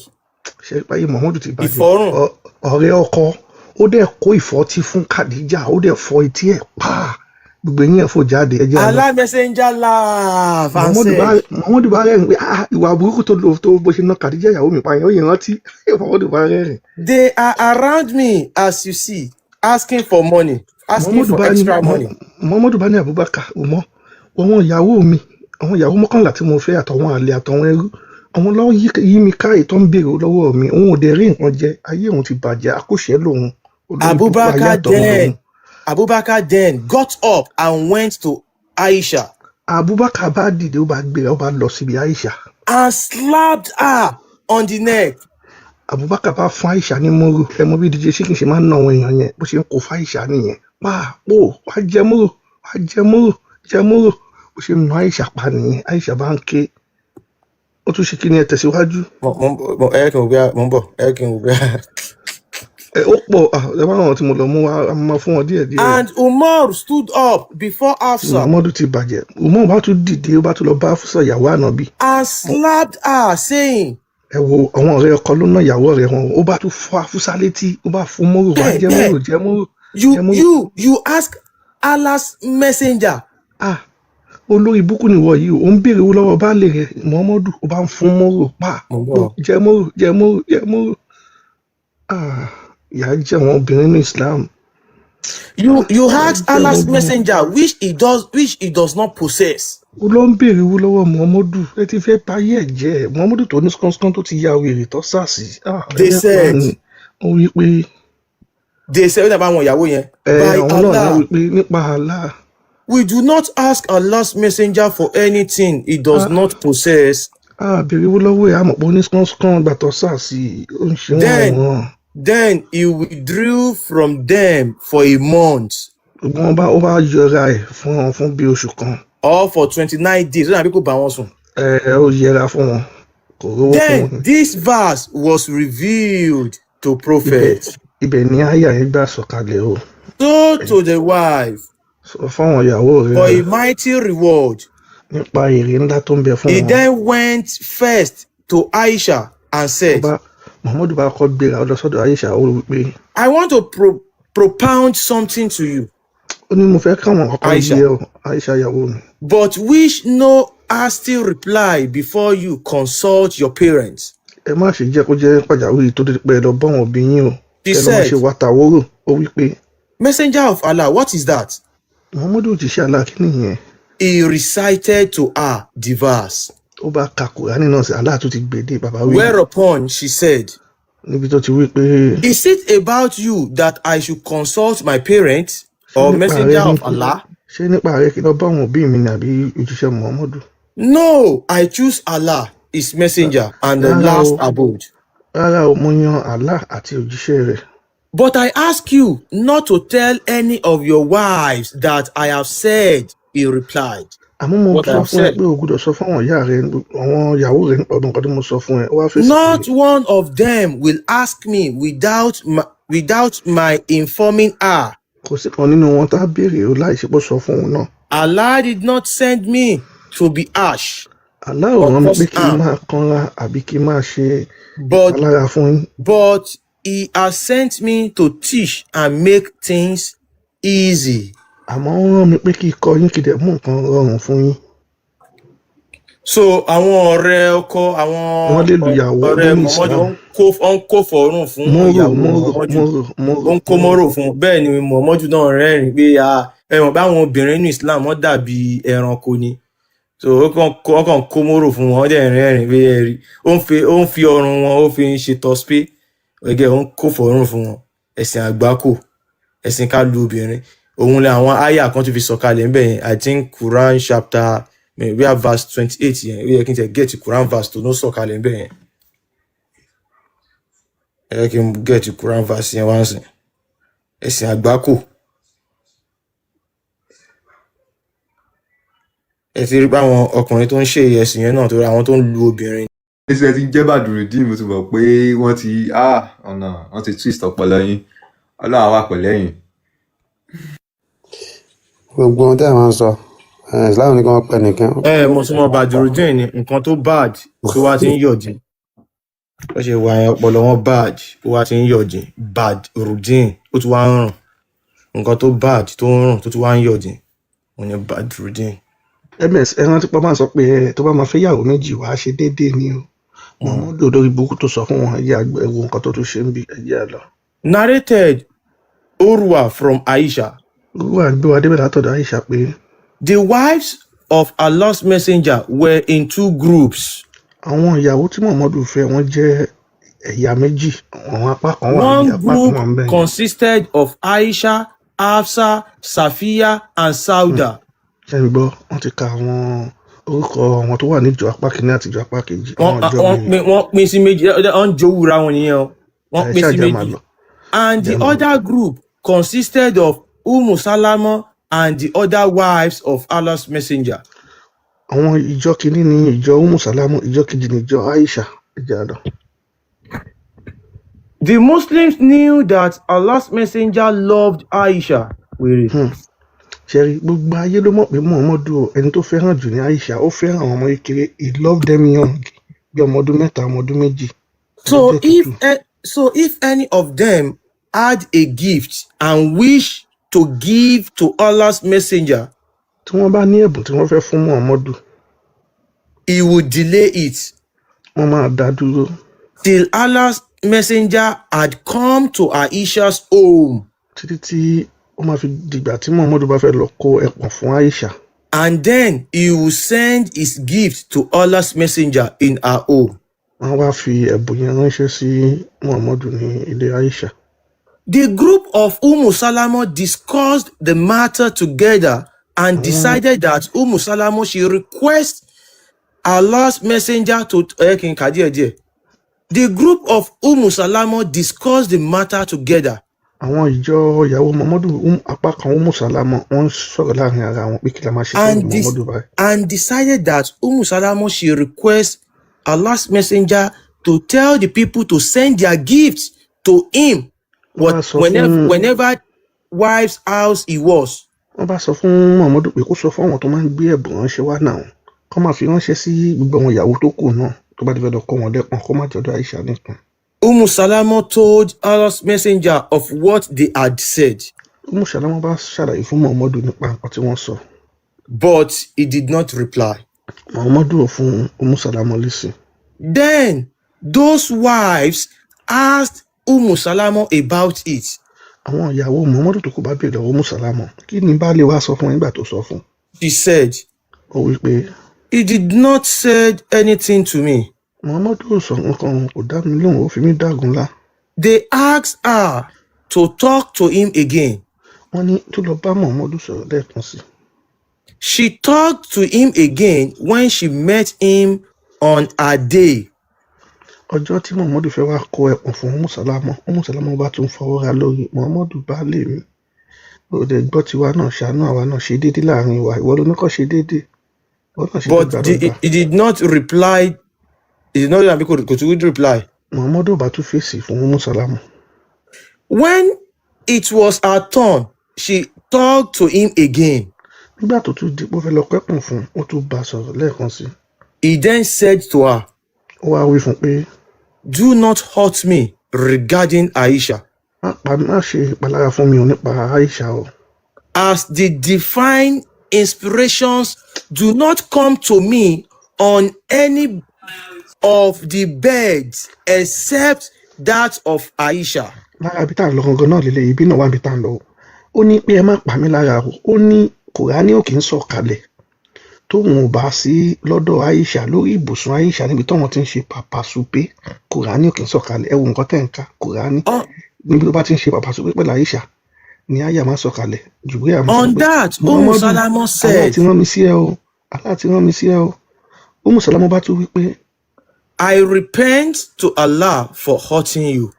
Ṣe báyìí Muhammadu ti bàjẹ́. Ìfọ́rùn. Ọ̀rẹ́ ọkọ ó dẹ̀ kó ìfọ́tí fún Khadija, ó dẹ̀ fọ́ etí ẹ̀ pa, gbogbo eyín ẹ̀ fò jáde. Ẹ jẹ́ àlọ́. Allah messenger laugh and Muhammadu bá said, Muhammadu bá rẹ́rìn pé, ah, ìwà burúkú tó lò tó bó ṣe ná Khadija ìyàwó mi pa yẹn, ó yẹ rántí. Muhammadu bá rẹ́rìn. They are around me, as you see, asking for money, asking Muhammadu for bá ní extra money. Muhammadu bá ní Abubakar, Umar, àwọn ìyàwó mi, àwọn ìyàwó 11 tí mo fẹ́, àtàwọn àlè, àtàwọn ẹrú, àwọn lọ́wọ́ yí mi ká ètò ń béèrè lọ́wọ́ mi. Òun ò dẹ̀ rí nǹkan jẹ, ayé òun ti bàjẹ́, akóṣẹ́ lòun, olórí burúkú ayé Abubakar àtọ̀run lòun. then Abubakar then got up and went to Aisha Abubakar bá dìde, ó bá gbéra, ó bá lọ síbi Aisha. and slapped her on the neck. Abubakar bá fún Aisha ní mọ́rò. Ẹ mọ bí DJ Chicken ṣe máa ń ná àwọn èèyàn yẹn, bó ṣe ń kó fún Aisha nìyẹn, pa pò wá jẹ mọ́rò, wá jẹ mọ́rò, jẹ mọ́rò. Bó ṣe ń ná Aisha pa nìyẹn. Aisha bá ń ké. Ó tún ṣe kí ni? Ẹ tẹ̀síwájú. Mo ẹ kí n wò bí mo ń bọ̀, ẹ kí n wò bí. Ẹ ó pọ̀. Ah, ẹ bá wọn tí mo lọ mú wá, a máa fún wọn díẹ̀ díẹ̀. And Umar stood up before Hafsa Muhammadu ti bàjẹ́. Umar bá tún dìde, ó bá tún lọ bá Hafsa ìyàwó ànábì. and slapped her, saying, Ẹ wo àwọn ọ̀rẹ́ ọkọ ló ná ìyàwó ọ̀rẹ́ wọn. Ó bá tún fọ́ Hafsa létí, ó bá fún mọ́rò, wá Bẹ́ẹ̀ jẹ́ bẹ́ẹ̀ mọ́rò, jẹ́ mọ́rò, you jẹ́ mọ́rò. you ask Allah's messenger. Ah, olórí búkú nìwọ yìí, ó ń béèrè owó lọ́wọ́ baálé rẹ̀ Muhammadu, ó bá ń fún mọ́rò pa Mo ń pò bọ̀. jẹ́ mọ́rò, jẹ́ mọ́rò, jẹ́ mọ́rò. Ah, ìyà jẹ́ àwọn obìnrin ní Islam. You Ìyà ask jẹ́ àwọn Allah's obìnrin. messenger which he does not possess. Ó lọ ń béèrè owó lọ́wọ́ Muhammadu. Ẹ ti fẹ́ báyé ẹ̀ jẹ́. Muhammadu tó ní skánskán, tó ti ya wèrè, tó sàsì. Ah, ẹ They fẹ́ pa said ni. Ó wí pé they said, ó dàbí àwọn ìyàwó yẹn, ẹ by àwọn náà ní Allah, wí pé nípa Allah, we do not ask Allah's messenger for anything he does ah not possess. Ah, béèrè owó lọ́wọ́ ẹ̀, àmọ̀ pé ó ní skánskán gbà tó sàsì, ó ń ṣe wọ́n Then àwọn. then he withdrew from them for a month Gbogbo wọn bá, ó bá yọra ẹ̀ fún wọn fún bí oṣù kan. or for 29 days. Ó dàbí kò bá wọn sùn. Ẹ ó yẹra fún wọn, kò rówó fún Then wọn. this verse was revealed to Ibẹ̀ prophet. ibẹ̀ ni àyà yẹn gbà sọ̀kalẹ̀ o. So to the wife Sọ fáwọn ìyàwó rẹ for a mighty reward. nípa èrè ńlá tó ń bẹ fún He wọn. then went first to Aisha and Ó said, bá Muhammadu bá kọ́ gbéra, ó lọ sọ́dọ̀ Aisha, ó wí pé, I want to propound something to you, ó ní mo fẹ́ káwọn kọ́kọ́ Aisha, yé ọ, Aisha ìyàwó mi, but which no hasty reply before you consult your parents. Ẹ má ṣe jẹ́ kó jẹ́ pàjáwìrì tó dé pé ẹ lọ bá àwọn òbí yín o, She kẹ́ ẹ lọ máa ṣe said, wàtàwórò. Ó wí pé, Messenger of Allah, what is that? Muhammadu, òjíṣẹ́ Allah, kí nìyẹn? He recited to her the verse. Ó bá ka Kùránì náà sí. Allah tó ti gbèdé bàbá wí. Whereupon she said, Níbi tó ti wí pé, Is it about you that I should consult my parents ṣé or nípa rẹ messenger ní of Allah? Ṣé nípa rẹ kí lọ bá àwọn òbí mi ní àbí òjíṣẹ́ Muhammadu? No, I choose Allah, his messenger, and the Rárá last o. abode. Rárá o, mo yan Allah àti òjíṣẹ́ rẹ̀. But I ask you not to tell any of your wives that I have said, he replied. Àmọ́ mo What I sọ have fún ẹ said. pé o gbọ́dọ̀ sọ fún àwọn ìyá rẹ, àwọn ìyàwó rẹ nípa ọdún nǹkan tí mo sọ fún ẹ. Ó wá fèsì pé, Not one of them will ask me without my informing her. Kò sí kan nínú wọn tá a béèrè o láì ṣe pé ó sọ fún òun náà. Allah did not send me to be harsh Allah ò or rán mi cause pé kí n harm, máa kanra àbí kí n máa ṣe but ìpalára fún yín. but he has sent me to teach and make things easy. Àmọ́ ó rán mi pé kí n kọ́ yín, kí n dẹ̀ mú nǹkan rọrùn fún yín. So àwọn ọ̀rẹ́ ọkọ, àwọn Wọ́n lè lu ìyàwó ọ̀rẹ́ nínú Muhammadu, Islam. ó ń kó fọ̀ọ́rùn fún Mọ́rò ìyàwó mọ́rò Muhammadu. Mọ́rò mọ́rò Ó ń kó mọ́rò. mọ́rò fún un. Bẹ́ẹ̀ ni Muhammadu náà rẹ́rìn-ín pé, ah, ẹ mọ̀ báwọn obìnrin nínú Islam, wọ́n dàbí ẹranko ni. So ó kàn kó mọ́rò fún wọn, ó dẹ̀ rẹ́rìn-ín pé ẹ rí, ó ń fi ọrùn wọn, ó fi ń ṣe tọ́sípé ẹgẹ́, ó ń kó fọ̀ọ́rùn fún wọn. Ẹ̀sìn àgbákò, ẹ̀sìn ká lu obìnrin, òun ni àwọn àyà kan tó fi sọ̀kalẹ̀ ńbẹ̀ yẹn. I think Quran chapter we have verse 28 yẹn. Ó yẹ kí n tẹ get Quran verse tó ló sọ̀kalẹ̀ ńbẹ̀ yẹn. Ẹ yẹ kí n get Quran verse yẹn wá ń sìn. Ẹ̀sìn àgbákò. Ẹ ti rí pé àwọn ọkùnrin tó ń ṣe ẹ̀sìn yẹn náà, torí àwọn tó ń lu obìnrin. Ṣé ti ń jẹ́ Bàdùrùdín, mo ti mọ̀ pé wọ́n ti ọ̀nà wọ́n ti twist ọpọlọ yín. Ọlọ́run á wà pẹ̀lú ẹ̀yin. Gbogbo ohun tẹ́ ẹ̀ máa ń sọ, Ẹ, Islam ní kí wọ́n pẹ́ nìkan. Ẹ mo tún mọ Badrudeen ni nǹkan tó bad tó wá ti ń yọ̀dí. Ó ṣe wà yẹn, ọpọlọ wọn bad, ó wá ti ń yọ̀dí. Badrudeen, ó tún wá ń rùn. Nǹkan tó bad tó ń rùn tó tún wá ń yọ̀dí, òun ni Badrudeen. Ms, ẹ rántí pé wọ́n máa ń sọ pé ẹ tó bá máa fẹ́ yàwó méjì, wàá ṣe déédéé ni o. Muhammadu olórí burúkú tó sọ fún wọn, ẹjẹ àgbẹ̀, ẹwọ nǹkan tó tún ṣe ń bí ẹjẹ lọ. Narrated Urwa from Aisha. Wà gbé wa débẹ̀ látọ̀dọ̀ Aisha pé The wives of Allah's messenger were in two groups. Àwọn ìyàwó tí Muhammadu fẹ́, wọ́n jẹ́ ẹ̀yà méjì. Àwọn apá kan wà One níbi, apá kan group wà ń bẹ̀ yẹn. consisted of Aisha, Hafsa, Safiya, and Sauda. Ṣé ń gbọ́? Wọ́n ti ka àwọn orúkọ àwọn tó wà níjọ apá kìíní àti ìjọ apá kejì. Wọ́n Àwọn ìjọ wọ́n mi pín, wọ́n pín sí méjì, wọ́n ń jowúra wọn nìyẹn o. Wọ́n ẹ pín sí ṣáàjà máa méjì. lọ. And the Jẹ́ máa lọ. other group consisted of Umm Salama and the other wives of Allah's messenger. Àwọn ìjọ kìíní ní ìjọ Umu Salamu, ìjọ kejì ní ìjọ Aisha. Ìjà lọ. The Muslims knew that Allah's messenger loved Aisha. Wèrè. Ṣẹ́rí, gbogbo ayé ló mọ̀ pé Muhammadu, ẹni tó fẹ́ràn jù ní Aisha. Ó fẹ́ràn àwọn ọmọ kékeré. He loved them young, bí ọmọ ọdún 3, ọmọ ọdún 2. So Ẹlẹ́jẹ̀ if tútù. So if any of them had a gift and wish to give to Allah's messenger, Tí wọ́n bá ní ẹ̀bùn tí wọ́n fẹ́ fún Muhammadu, he would delay it wọ́n máa dá dúró till Allah's messenger had come to Aisha's home, títí tí ó máa fi dìgbà tí Muhammadu bá fẹ́ lọ kó ẹpọ̀n fún Aisha. And then he will send his gift to Allah's messenger in her home. Wọ́n wá fi ẹ̀bùn yẹn ránṣẹ́ sí Muhammadu ní ilé Aisha. The group of Umm Salama discussed the matter together and Àwọn decided that Umm Salama should request Allah's messenger to ẹ kí n kà díẹ̀ díẹ̀. The group of Umm Salama discussed the matter together Àwọn ìjọ ìyàwó Muhammadu, apá kan Umu Salama, wọ́n ń sọ̀rọ̀ láàrin ara wọn pé kí la máa ṣe sọ̀rọ̀ and this Muhammadu báyìí. and decided that Umm Salama should request Allah's messenger to tell the people to send their gifts to him Wọ́n bá what sọ whenever fún whenever wife's house he was. Wọ́n bá sọ fún Muhammadu pé kó sọ fún àwọn tó máa ń gbé ẹ̀bùn ránṣẹ́ wá náà, kó máa fi ránṣẹ́ sí gbogbo àwọn ìyàwó tó kù náà tó bá ti fẹ́ lọ kó wọn lẹ́pọ̀n, kó má jọ̀dọ̀ Aisha nìkan. Umm Salama told Allah's messenger of what they had said, Umu Salama bá ṣàlàyé fún Muhammadu nípa nǹkan tí wọ́n sọ. but he did not reply. Muhammadu ò fún Umu Salama lésì. Then those wives asked Umm Salama about it. Àwọn ìyàwó Muhammadu tó kù bá béèrè lọ́wọ́ Umu Salama, kí ni baálé wa sọ fún nígbà tó sọ fún. She said, Ó wí pé "He did not say anything to me." Muhammadu ò sọ nǹkan, kò dá mi lóhùn, ó fi mí dágunlá. They asked her to talk to him again. Wọ́n ní tó lọ bá Muhammadu sọ̀rọ̀ lẹ́ẹ̀kan sí. She talked to him again when she met him on a day. Ọjọ́ tí Muhammadu fẹ́ wá kó ẹpọ̀n fún Umu Salama, Umu Salama bá tún fọwọ́ ra lórí Muhammadu: "Baálé mi, ó dẹ̀ gbọ́ tiwa náà, ṣàánú àwa náà, ṣe déédéé láàrin wa. Ìwọ ló ní kó ṣe déédéé, ìwọ náà ṣe But dọ́gba dọ́gba." he did not reply. He did not could reply. Muhammadu ò bá tún fèsì fún Umu Salama. When it was her turn, she talked to him again. Nígbà tó tún di pé ó fẹ́ lọ kẹ́pọ̀n fún un, ó tún bá a sọ̀rọ̀ lẹ́ẹ̀kan sí. He then said to her, Ó wá wí fún un pé "Do not hurt me regarding Aisha, má pa, má ṣe ìpalára fún mi ò nípa Aisha o, as the divine inspirations do not come to me on any of the beds except that of Aisha." Lára ibi tá à ń lọ gangan náà lélẹ̀, ibi náà wà níbi tá à ń lọ o. Ó ní pé ẹ má pa mí lára o. Ó ní Kùránì ò kì í sọ̀ kalẹ̀ tóun ò bá sí lọ́dọ̀ Aisha, lórí ibùsùn Aisha, níbi tóun ti ń ṣe pàpàṣùpé. Kùránì ò kì í sọ̀ kalẹ̀. Ẹ wo nǹkan tẹ̀ ń ká Kùránì níbi tó bá ti ń ṣe pàpàṣùpé pẹ̀lú Aisha ní àyà máa sọ̀ kalẹ̀. Jùbúrẹ́ àmọ́ sọ On pé that, Umm Muhammadu, Salama Allah said, ti rán mi sí ẹ o, Allah ti rán mi sí ẹ o. Umu Salama bá tún wí pé "I repent to Allah for hurting you."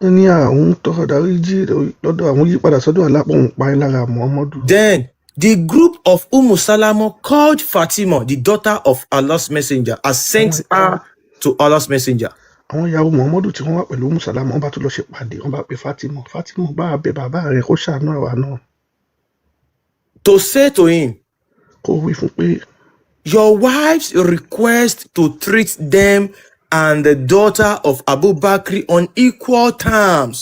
Ó ní àwọn tọrọ dáríjì lọ́dọ̀ àwọn, yípadà sọ́dọ̀ Allah pé òun pa ẹ́ lára, Muhammadu. Then the group of Umm Salama called Fatima, the daughter of Allah's messenger, and sent her to Allah's messenger. Àwọn ìyàwó Muhammadu tí wọ́n wà pẹ̀lú Umu Salama, wọ́n bá tún lọ ṣe pàdé, wọ́n bá pe Fatima: "Fatima, bá a bẹ bàbá rẹ̀ kó ṣàánú àwa náà." To say to him, Kó wí fún pé "Your wives request to treat them and the daughter of Abu Bakr on equal terms."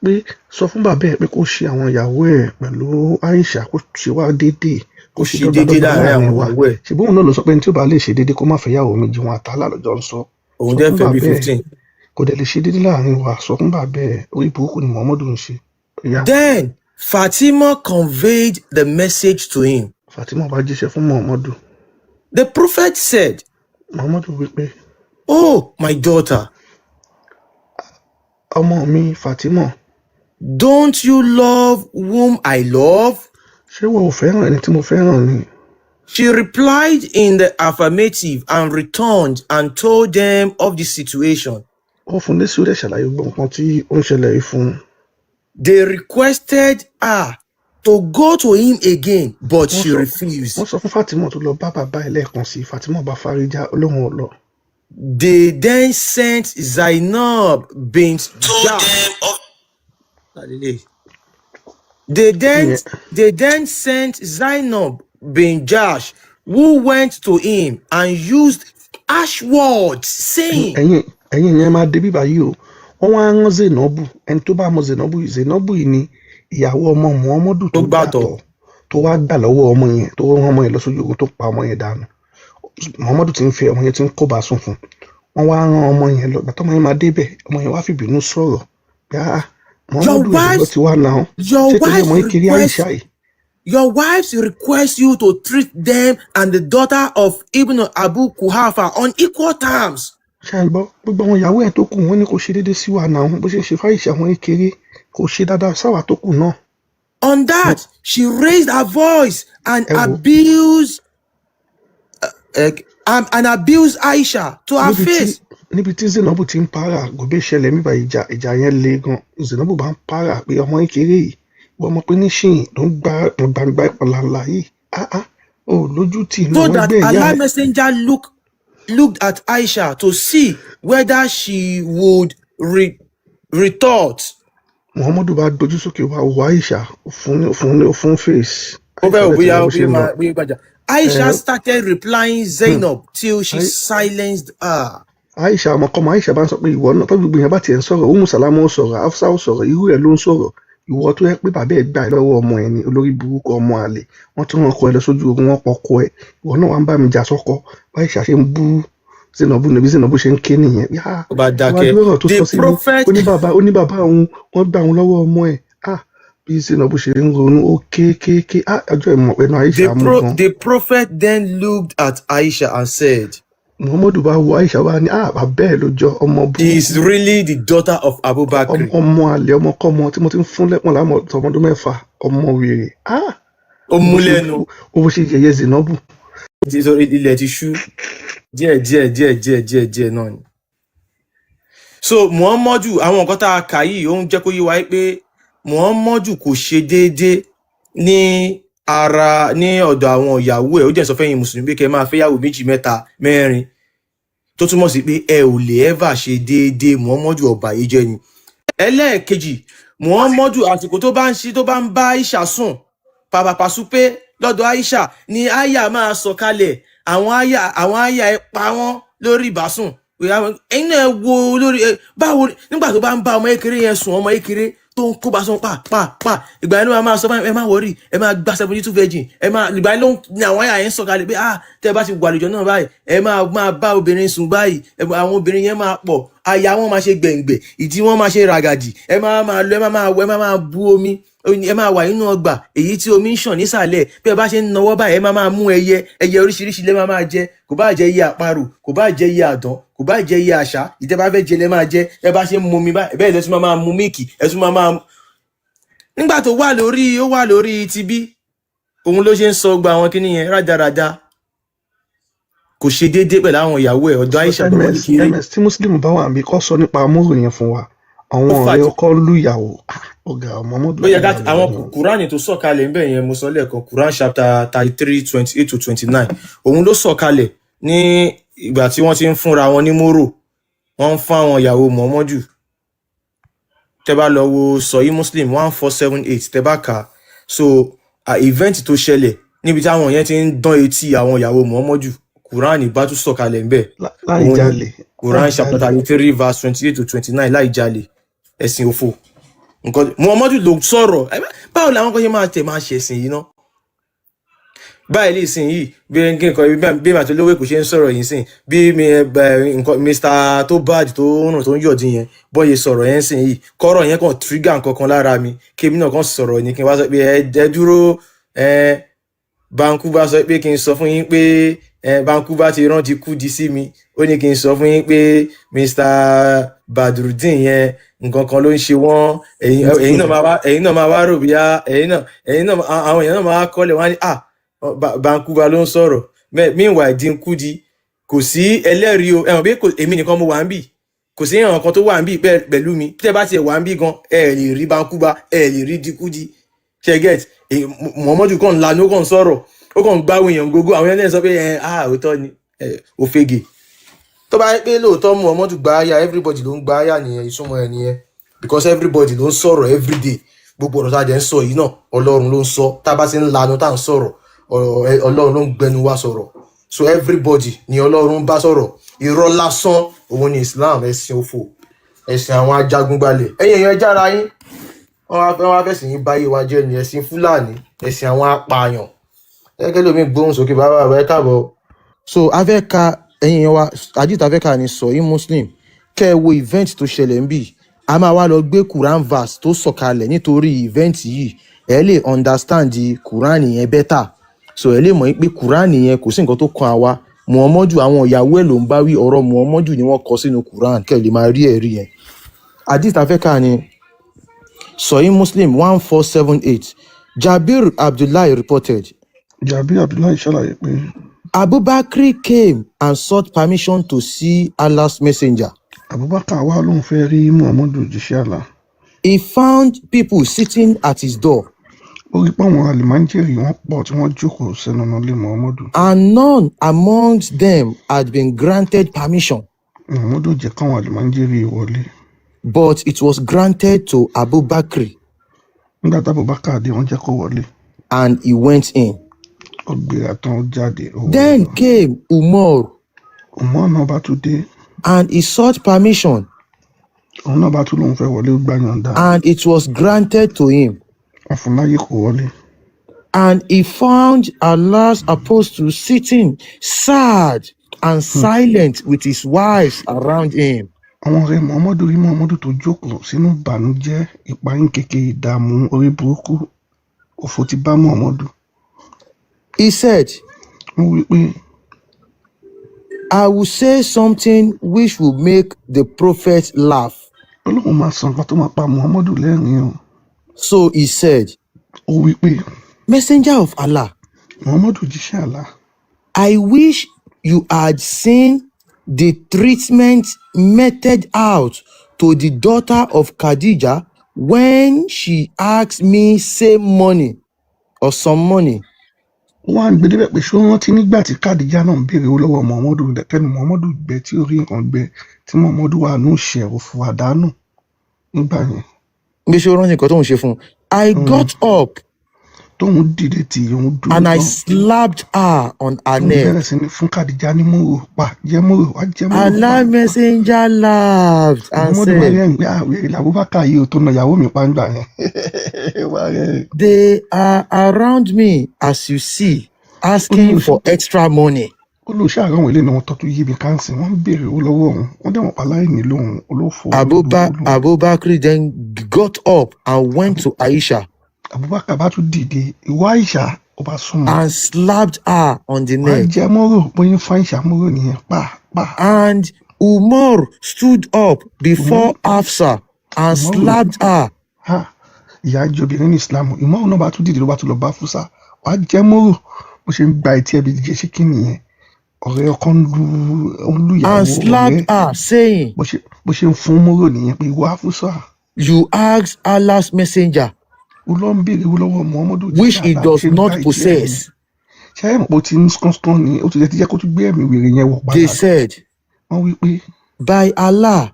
Pé sọ fún bàbá ẹ̀ pé kó ṣe àwọn ìyàwó ẹ̀ pẹ̀lú Aisha, kó ṣe wá déédéé, kó Kó ṣe ṣe déédéé dọ́gbadọ́gba láàrin láàrin àwọn wa. ìyàwó ẹ̀. Ṣùgbọ́n òun náà ló sọ pé ẹni tí ó bá lè ṣe déédéé kó má fẹ́ yàwó méjì, wọn àtàlà lọ́jọ́ ń sọ. Òun Sọ dẹ́ fún fẹ́ bí bàbá ẹ̀ 15. kò dẹ̀ lè ṣe déédéé láàrin wa. Sọ fún bàbá ẹ̀, orí burúkú ni Muhammadu ń ṣe. Ìyá Then Fatima conveyed the message to him. Fatima bá jíṣẹ́ fún Muhammadu. The Prophet said, Muhammadu wípé, "Oh, my daughter, "Ọmọ mi Fatima, don't you love whom I love?" ṣé wọ́n ò fẹ́ràn ẹni tí mo fẹ́ràn ni?" She replied in the affirmative and returned and told them of the situation. Ó fún lésì, ó dẹ̀ ṣàlàyé gbogbo nǹkan tí ó ń ṣẹlẹ̀ yìí fún un. They requested her to go to him again, but Wọ́n she sọ refused. Wọ́n sọ fún Fatima tó lọ bá bàbá ẹ̀ lẹ́ẹ̀kan sí i. Fatima bá fárígá, ó lóun ò lọ. They then sent Zainab bint Jahsh. They then Ìyẹn they then sent Zainab bin Jahsh, who went to him and used harsh words, saying, Ẹ̀yin yẹn máa dé bíbá yìí o. Wọ́n wá rán Zainabu. Ẹni tó bá mọ Zainabu yìí, Zainabu yìí ni ìyàwó ọmọ Muhammadu tó tó gbàtọ̀ gbàtọ̀, tó wá gbà lọ́wọ́ ọmọ yẹn, tó rán ọmọ yẹn lọ sójú ogun, tó pa ọmọ yẹn dànù. Muhammadu ti ń fẹ́ ọmọ yẹn, ti ń kó bá sùn fún. Wọ́n wá rán ọmọ yẹn lọ. Gbàtọ́ ọmọ yẹn máa débẹ̀, ọmọ yẹn wá fìbínú sọ̀rọ̀ pé, "Ah, Your Muhammadu, ẹ̀ lọ wives ti wá náà, your ṣé torí wives ọmọ kékeré request Aisha yìí?" Your wives request you to treat them and the daughter of Ibn Abu Kuhafa on equal terms. Ṣe ń gbọ́? Gbogbo àwọn ìyàwó ẹ̀ tó kù, wọ́n ní kò ṣe déédéé sí wa náà. Bó ṣe ń ṣe fáìṣà àwọn kékeré, kò ṣe dáadáa sáwà tó kù náà. On that, she raised her voice and Ẹ wo abused Aisha to her níbi tí face. Níbi tí Zainabu ti ń para gòbé ṣẹlẹ̀ nígbà ìjà yẹn le gan. Zainabu bá ń para pé ọmọ kékeré yìí, wọ́n mọ̀ pé níṣìyìn ló ń gba gbangba ìpàlàlà yìí, ah ah, ò lójú tì inú So àwọn that ẹgbẹ́ ìyá Allah ẹ̀. messenger looked at Aisha to see whether she would retort. Muhammadu bá dojú sókè wá wo Aisha, ó fún ní ó fún face. Ó Aisha fẹ́ wò dẹ̀ ti bóyá mọ bó ṣe bóyá ń lọ. máa bóyá gbàjà. Aisha started replying Zainab till she silenced her. Aisha ọmọkọ́mọ, Aisha bá ń sọ pé ìwọ náà tó gbogbo yẹn bá tiẹ̀ ń sọ̀rọ̀, Umu Salama ó sọ̀rọ̀, Hafsa ó sọ̀rọ̀, irú ẹ̀ ló ń sọ̀rọ̀. Ìwọ tó yẹ pé bàbá ẹ̀ gbà ẹ́ lọ́wọ́ ọmọ ẹ̀ ni, olórí burúkú, ọmọ àlè, wọ́n tún rán ọkọ ẹ lọ sójú ogun, wọ́n pọkọ ẹ, ìwọ náà wà ń bá mi jà sọ́kọ. Bá Aisha ṣe ń bú Zainabu níbi Zainabu ṣe ń ké nìyẹn. Yá Ó bá wá dákẹ́. dúró ọ̀rọ̀ tó The sọ sí mi. prophet Ó ní bàbá òun, wọ́n gbà òun lọ́wọ́ ọmọ ẹ̀. Ah, bí Zainabu ṣe ń ronú, ó ké ké ké. Ah, ọjọ́ ìmọ̀ pẹ̀lú Aisha the mú pro gan. The prophet then looked at Aisha and said, Muhammadu bá wo Aisha, wá ní, "Ah, bàbá ẹ̀ ló jọ, ọmọ "She is burúkú, really the daughter of Abu Bakr." ọmọ àlè, ọmọkọ́mọ tí mo ti ń fún lẹ́pọ̀n lámọ̀ tọmọdún 6, ọmọ wèrè." Ah, Ó ó mú bó ṣe lẹ́nu. ó bó ṣe yẹ̀yẹ́ Zainabu. Nítorí ilẹ̀ ti ṣú díẹ̀ díẹ̀ díẹ̀ díẹ̀ díẹ̀ díẹ̀ náà ni. So Muhammadu, àwọn nǹkan tá a kà yìí, ó ń jẹ́ kó yé wa pé Muhammadu kò ṣe déédéé ní ara ní ọ̀dọ̀ àwọn ìyàwó ẹ̀. Ó jẹ́ sọ fẹ́yìn mùsùlùmí pé kẹ́ ẹ máa fẹ́yàwó méjì, mẹ́ta, mẹ́rin, tó túmọ̀ sí pé ẹ ò lè ever ṣe déédéé. Muhammadu ọba yìí jẹ́ ni. Ẹlẹ́ẹ̀kejì, Muhammadu, àsìkò tó bá ń ṣe, tó bá ń bá Aisha sùn pàpàpàṣúpé lọ́dọ̀ Aisha ni aya máa sọ̀kalẹ̀, àwọn aya ẹ pa wọ́n lórí ìbásùn. Ẹ̀yin náà wo lórí ẹ báwo nígbà tó bá ń bá ọmọ kékeré yẹn sùn, ọmọ kékeré tó ń kó bá sùn pa pa pa, ìgbà yẹn ló máa sọ báyìí, "Ẹ má worry, ẹ máa gba 72 virgin, ẹ máa." Ìgbà yẹn ló ń ní àwọn aya yẹn ń sọ̀kalẹ̀ pé, "Ah, tẹ́ ẹ bá ti wà lójọ náà báyìí, ẹ máa máa bá obìnrin sùn báyìí, àwọn obìnrin yẹn máa pọ̀, aya wọn máa ṣe gbẹ̀ngbẹ̀, ìdí wọn máa ṣe ràgàdì, ẹ máa máa lọ, ẹ máa máa wọ, ẹ máa máa bu omi, ẹ máa wà nínú ọgbà èyí tí omi ń ṣàn nísàlẹ̀. Bí ẹ bá ṣe ń nawọ́ báyìí, ẹ máa máa mú ẹyẹ, ẹyẹ oríṣiríṣi lẹ máa máa jẹ, kò bá jẹ ẹyẹ àparò, kò bá jẹ ẹyẹ àdán, kò bá jẹ ẹyẹ àṣá, ìtẹ́ bá fẹ́ jẹ lẹ máa jẹ. Ẹ bá ṣe ń mu omi báyìí, bẹ́ẹ̀ lẹ tún máa máa mu milk, ẹ tún máa máa." Nígbà tó wà lórí, ó wà lórí tibí, òun ló ṣe ń sọ gba àwọn kíní yẹn rádaràda. Kò ṣe déédéé pẹ̀lú àwọn ìyàwó ẹ̀ ọ̀dọ̀ Aisha tó wọlé Ms kiri. Ms, tí Muslim bá wà níbi kó sọ nípa amúrò yẹn fún wa, àwọn Ó fà ọ̀rẹ́ ọkọ lùyàwó. Ah, ọ̀gá, Muhammadu Ó yẹ ká ọmọ àlè àwọn lẹ́nu. Kúránì tó sọ̀kalẹ̀ ńbẹ̀ yẹn, mo sọ lẹ́ẹ̀kan, Quran chapter 33 28 to 29, òun ló sọ̀kalẹ̀ ní ìgbà tí wọ́n ti ń fúnra wọn ní mórò, wọ́n ń fún àwọn ìyàwó Muhammadu. Tẹ́ bá lọ wo Sọ̀yí Muslim 1478, tẹ́ bá kà á. So event tó ṣẹlẹ̀ Níbi tí àwọn yẹn ti ń dán etí àwọn ìyàwó Muhammadu, Quran bá tún sọ̀kalẹ̀ ńbẹ̀. Láì Òun ni jalè, Quran láì chapter jalè. 33 verse 28 to 29. Láì jalè, ẹ̀sìn òfò. Nǹkan Muhammadu ló sọ̀rọ̀. Báwo làwọn kan ṣe máa tẹ̀ máa ṣẹ̀sìn yìí ná báyìí lè sìn yìí, bí nǹkan bí màá tó lówó kò ṣe ń sọ̀rọ̀ yìí sìn, bí mi ẹ, nǹkan Mr tó bad, tó ń rùn, tó ń yọ̀dí yẹn, bọ́yẹ sọ̀rọ̀ yẹn sìn yìí, kọ́rọ̀ yẹn kàn trigger nǹkan kan lára mi, kí èmi náà kàn sọ̀rọ̀ ni, kí n wá sọ pé ẹ dúró. Ẹ Banku bá sọ pé kí n sọ fún yín pé ẹ Banku bá ti rán di kú di sí mi, ó ní kí n sọ fún yín pé Mr Badrudeen yẹn, nǹkan kan ló ń ṣe wọ́n. Ẹ̀yin náà máa wá rò bíyá ẹ̀yin náà àwọn èèyàn náà máa wá kọ́lẹ̀, wọ́n á ní, "Ah, Bankuba ló ń sọ̀rọ̀." Meanwhile, Dinkudi kò sí ẹlẹ́rìí o. Ẹ̀wọ̀n bí èmi nìkan mo wà ń bì, kò sí èèyàn kan tó wà ń bì pẹ̀lú mi. Tẹ́ bá tiẹ̀ wà ń bì gan, ẹ lè rí Bankuba, ẹ lè rí Dinkudi. Ṣe get? Muhammadu kàn ń lanu, ó kàn ń sọ̀rọ̀, ó kàn ń gbáwó èèyàn gógó. Àwọn èèyàn náà sọ pé ẹ ah, òótọ́ ni ẹ òfegè. Tó bá yẹ pé lóòótọ́ Muhammadu gba àyà, everybody ló ń gba àyà nìyẹn. Ìtumọ̀ ẹ̀ nìyẹn, because everybody ló ń sọ̀rọ̀ everyday. Gbogbo ọ̀rọ̀ tá a jẹ́ ń sọ yìí náà, Ọlọ́run ló ń sọ. Tá a bá ti ń lanu tá à ń sọ̀rọ̀, Ọlọ́run ló ń gbẹnu wa sọ̀rọ̀. So everybody ni Ọlọ́run bá sọ̀rọ̀. Irọ́ lásán òun ni Islam, ẹ̀sìn òfò, ẹ̀sìn àwọn ajagunbalẹ̀. Ẹ̀yin èèyàn, ẹ jára yín. Wọ́n wá fẹ̀sìn yín báyé wa jẹ́ ni, ẹ̀sìn Fúlàní, ẹ̀sìn àwọn apààyàn. Gẹ́gẹ́ lómi gbóhùn sókè. Bàbá bàbá, ẹ káàbọ̀. So a fẹ́ ka, ẹ̀yin èèyàn wa, hadith a fẹ́ ka ní Sahih Muslim. Kẹ́ ẹ wo event tó ṣẹlẹ̀ ń bì, a máa wá lọ gbé Quran verse tó sọ̀kalẹ̀ nítorí event yìí. Ẹ lè understand the Quran yẹn better, so ẹ lè mọ̀ pé Quran yẹn kò sí nǹkan tó kan àwa. Muhammadu, àwọn ìyàwó ẹ̀ ló ń bá wí. Ọ̀rọ̀ Muhammadu ni wọ́n kọ sínú Quran. Kẹ́ ẹ lè máa rí ẹ̀rí yẹn. Hadith a fẹ́ kà ní Sahih Muslim 1478. Jabir Abdullahi reported, Jabir Abdullahi ṣàlàyé pé Abubakar came and sought permission to see Allah's messenger. Abubakar wá lóun fẹ́ rí Muhammadu, òjíṣẹ́ Allah. He found people sitting at his door, Ó rí páwọn àlìmáńjèrì wọn pọ̀ tí wọ́n jókòó sẹ́nu ọ̀nà ilé Muhammadu. and none amongst them had been granted permission, Muhammadu ò jẹ́ káwọn àlìmáńjèrì wọlé. but it was granted to Abubakar, Nígbà tí Abubakar dé, wọ́n jẹ́ kó wọlé. and he went in. Ó gbéra tán, ó jáde, ó wọlé Then lọ. came Umar, Umar náà bá tún dé. and he sought permission, Òun náà bá tún lóun fẹ́ wọlé, ó gbà yọ̀ǹda. and it was granted to him. Wọ́n fún láyè kó wọlé. And he found Allah's apostle sitting sad and silent with his wives around him. Àwọn ọ̀rẹ́ Muhammadu rí Muhammadu tó jókòó sínú ìbànújẹ́, ìpayín keke, ìdààmú, orí burúkú, òfò ti bá Muhammadu. He said, Wọ́n wí pé, "I will say something which will make the prophet laugh." Ó lóun máa sọ nǹkan tó máa pa Muhammadu lẹ́rìn-ín o. So he said, Ó wí pé, "Messenger of Allah, Muhammadu, òjíṣẹ́ Allah, I wish you had seen the treatment meted out to the daughter of Khadija when she asked me same money or some money." Ó wá ń gbé débẹ̀ pé ṣó rántí nígbà tí Khadija náà ń béèrè owó lọ́wọ́ Muhammadu, tẹnu Muhammadu gbẹ, tí ó rí nǹkan gbẹ, tí Muhammadu wà ní òṣè, òfò, àdánù nígbà yẹn. Bí ṣe ó rántí nǹkan tó ń ṣe fún un. "I got up Tóun dìde tì, òun dúró and I tán, slapped her on her tóun neck." bẹ̀rẹ̀ sí ní fún Khadija ní mòrò pa, jẹ́ mòrò wá, jẹ́ mòrò pa. Allah messenger laughed and Muhammadu bá said, rẹ́rìn pé àwẹ̀ l'Abubakar yìí ò tó na ìyàwó mi pa ńgbà yẹn. Ó bá rẹ́rìn. "They are around me as you see, asking for extra money." Ó lóun ṣàárọ̀ àwọn eléyìí náà, wọ́n tọ́jú yí mi káǹsì, wọ́n ń béèrè owó lọ́wọ́ òun, wọ́n dẹ̀ wọ́n pa láìní lóhun olófò olóburúkú lòun. Abubakar then got up and went to Aisha Abubakar bá tún dìde, ìwọ Àìṣà, ó bá súnmọ́, and slapped her on the wàá neck. jẹ mọ́rò, bóyá ń fa Àìṣà mọ́rò nìyẹn, pa pa. And Umar stood up before Hafsa and Umaru slapped her. Ha, ìyá jẹ obìnrin ní Islam. Umaru náà bá tún dìde, ló bá tún lọ bá Fúsà, wàá jẹ mọ́rò, bó ṣe ń gba etí ẹbí jẹ ṣé kí nìyẹn, ọ̀rẹ́ ọkọ ń lu, ó ń lu ìyàwó And slapped ọ̀rẹ́ her, saying, bó ṣe ń fún mọ́rò nìyẹn pé ìwọ Hafsa, "You asked Allah's messenger, ó lọ ń béèrè owó lọ́wọ́ Muhammadu which òjíṣẹ́ he Allah, bó does ṣe ń not gba etí ẹ̀ nìyẹn. possess." Ṣé ẹ mọ̀ pé ó ti ń skánskán ni, ó ti jẹ́ kó tún gbé ẹ̀mí wèrè yẹn wọ̀ They padà. said, Wọ́n wí pé, "By Allah,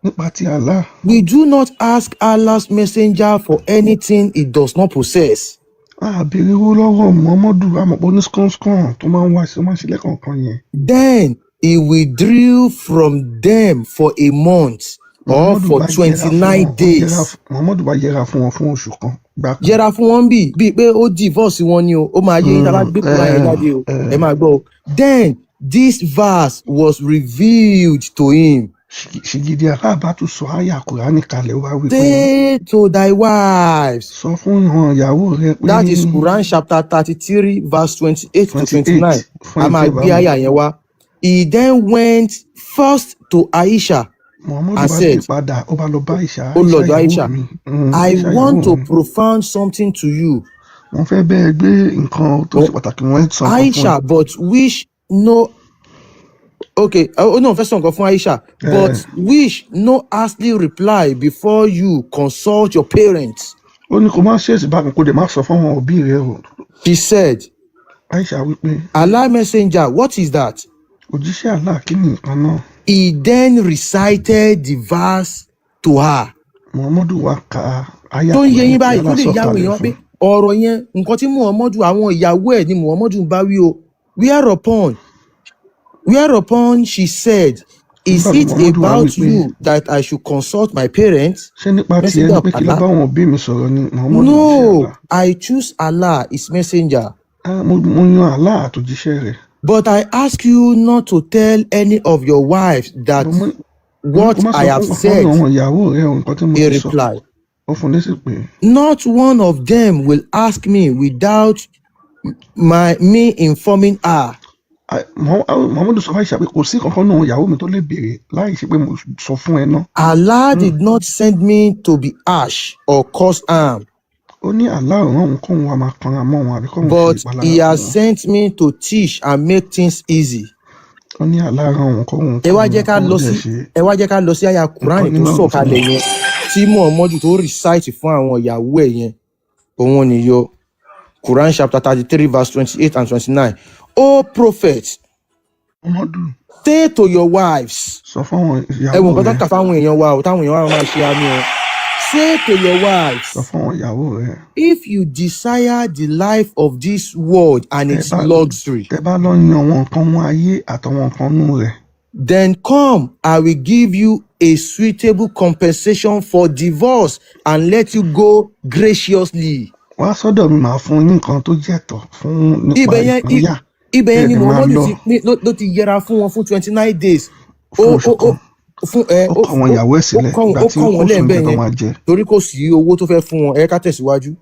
nípa ti Allah, we do not ask Allah's messenger for anything he does not possess." A béèrè owó lọ́wọ́ Muhammadu, àmọ̀pọ̀ ní skánskán tó máa ń wá sí, tó máa ń ṣe lẹ́kọ̀ọ̀kan yẹn. Then he withdrew from them for a month or Muhammadu for bá yẹra fún 29 wọn, ó yẹra days. Muhammadu bá yẹra fún wọn fún oṣù kan gbáko. Yẹra fún wọn bíi pé ó divorce wọn ni o. Ó máa yé yín tá a bá gbé Quran yẹn jáde o. Ẹ máa gbọ́ o. Then this verse was revealed to him. Ṣìgìdì aláàbá tún sọ àyà Kùránì kalẹ̀, ó wá wí pé, "Say to thy wives." Sọ fún àwọn ìyàwó rẹ pé, That is Quran chapter 33 verse 28 to 28 29. Fún A ẹni máa tí ò bá gbé mọ̀. àyà yẹn wá. He then went first to Aisha Muhammadu and bá dé said, padà, ó bá lọ bá Aisha, ó Aisha lọ́dọ̀ ìyàwó Aisha, mi, "I Aisha ìyàwó want to mi. profound something to you." Wọ́n fẹ́ bẹ́ẹ̀ gbé nǹkan tó ṣe pàtàkì, wọ́n sọ nǹkan fún ẹ. Aisha, but wish no, okay, oh no, fẹ́ sọ nǹkan fún Aisha, "But wish no earthly reply before you consult your parents." Ó ní kó má ṣèèṣì bákan, kó dẹ̀ má sọ fún àwọn òbí rẹ o. She said, Aisha wípé, "Allah messenger, what is that?" Òjíṣẹ́ Allah, kí ni nǹkan náà? He then recited the verse to her. Muhammadu wá ka àyà Tó ń yé Kùránì yín tí báyìí, Allah tó lè sọ yá àwọn kalẹ̀ èèyàn fún. Pé ọ̀rọ̀ yẹn, nǹkan tí Muhammadu, àwọn ìyàwó ẹ̀ ni Muhammadu ń bá wí o. Whereupon she said, "Is Nígbà tí it Muhammadu wá about wí pé, you that I should consult my parents, Ṣé nípa tiẹ̀ messenger ni of pé kí lọ Allah?" bá àwọn òbí mi sọ̀rọ̀ ni, Muhammadu òjíṣẹ́ "No, Allah? I choose Allah, his messenger." Ah, mo yan Allah àtòjíṣẹ́ rẹ̀. "But I ask you not to tell any of your wives that Mo ní what kó má I sọ have fún ọ̀kan said." nínú àwọn ìyàwó rẹ o, nǹkan tí mo He ti sọ. replied, Ó fún un lésì pé, "Not one of them will ask me without my me informing her." Muhammadu sọ fún Aisha pé kò sí kankan nínú àwọn ìyàwó mi tó lè béèrè láì ṣe pé mo sọ fún ẹ náà. "Allah did not send me to be harsh or cause harm, Ó ní Allah ò rán òun kóun wá máa kanra mọ́ wọn àbí kóun ṣe but ìpalára he fún has wọn. sent me to teach and make things easy." Ó ní Allah rán òun kóun Ẹ kọ́ wá jẹ́ wọn ká kóun lọ dẹ̀ sí ṣe Ẹ wá jẹ́ ká lọ sí àyà nǹkan Quran tó nínú ọ̀rọ̀ fún sọ̀kalẹ̀ wọn. yẹn tí Muhammadu tó recite fún àwọn ìyàwó ẹ̀ yẹn. Òun nìyọ Quran chapter 33 verse 28 and 29. "O prophet, Muhammadu, say to your wives." sọ fún àwọn Ẹ wo ìyàwó nǹkan tó rẹ. ń kà fáwọn èèyàn wa o, táwọn èèyàn wa máa ṣe àmì o. "Say to your wives, Sọ fún àwọn ìyàwó rẹ, if you desire the life of this world and tẹ its bá luxury, tẹ bá lọ yan àwọn nǹkan wọn ayé àtàwọn nǹkan nú rẹ̀, then come, I will give you a suitable compensation for divorce and let you go graciously." Wá sọ́dọ̀ mi, màá fún yín ní nǹkan tó jẹ́tọ̀ fún nípa Ibẹ̀ yẹn ìpínyà, ibẹ̀ yẹn bẹ́ẹ̀ ni ni máa Muhammadu lọ ti pín ló ti yẹra fún wọn fún 29 days. fún Ó oṣù ó ó kan. Fún ẹ Ó ó kọ àwọn ó ìyàwó ẹ̀ ó sílẹ̀ kọ́ ìgbà ó tí kọ́ kò wọn sóúnjẹ lẹ́ẹ̀bẹ̀ tó yẹn máa jẹ. torí kò sí owó tó fẹ́ fún wọn. Ẹ ká tẹ̀síwájú.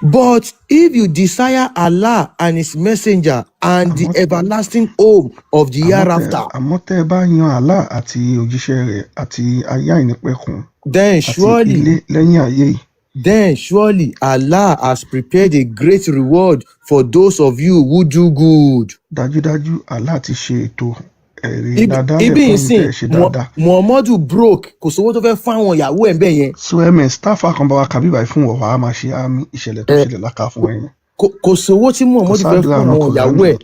"But if you desire Allah and his messenger and the Àmọ́ everlasting home of the àmọ́ tẹ hereafter, àmọ́ tẹ́ ẹ bá yan Allah àti òjíṣẹ́ rẹ̀ àti ayé àìnípẹ̀kun then àti surely ilé lẹ́yìn ayé yìí, then surely Allah has prepared a great reward for those of you who do good." Dájúdájú Allah ti ṣe ètò èrè dáadáa lẹ̀ Ibi fún ẹ̀yin ìsìn tẹ́ ẹ ṣe dáadáa. Muhammadu broke, kò sówó tó fẹ́ fún àwọn ìyàwó ẹ̀ bẹ́ẹ̀ yẹn. So ms staff kan bá wa kà bíbáyìí fún wọn, wàá máa ṣe àmì ìṣẹ̀lẹ̀ tó Ẹ ṣẹlẹ̀ láka fún ẹ yẹn. Kò sówó tí Kò Muhammadu fẹ́ sáàdúrà fún náà àwọn ìyàwó Kùránì. ẹ̀.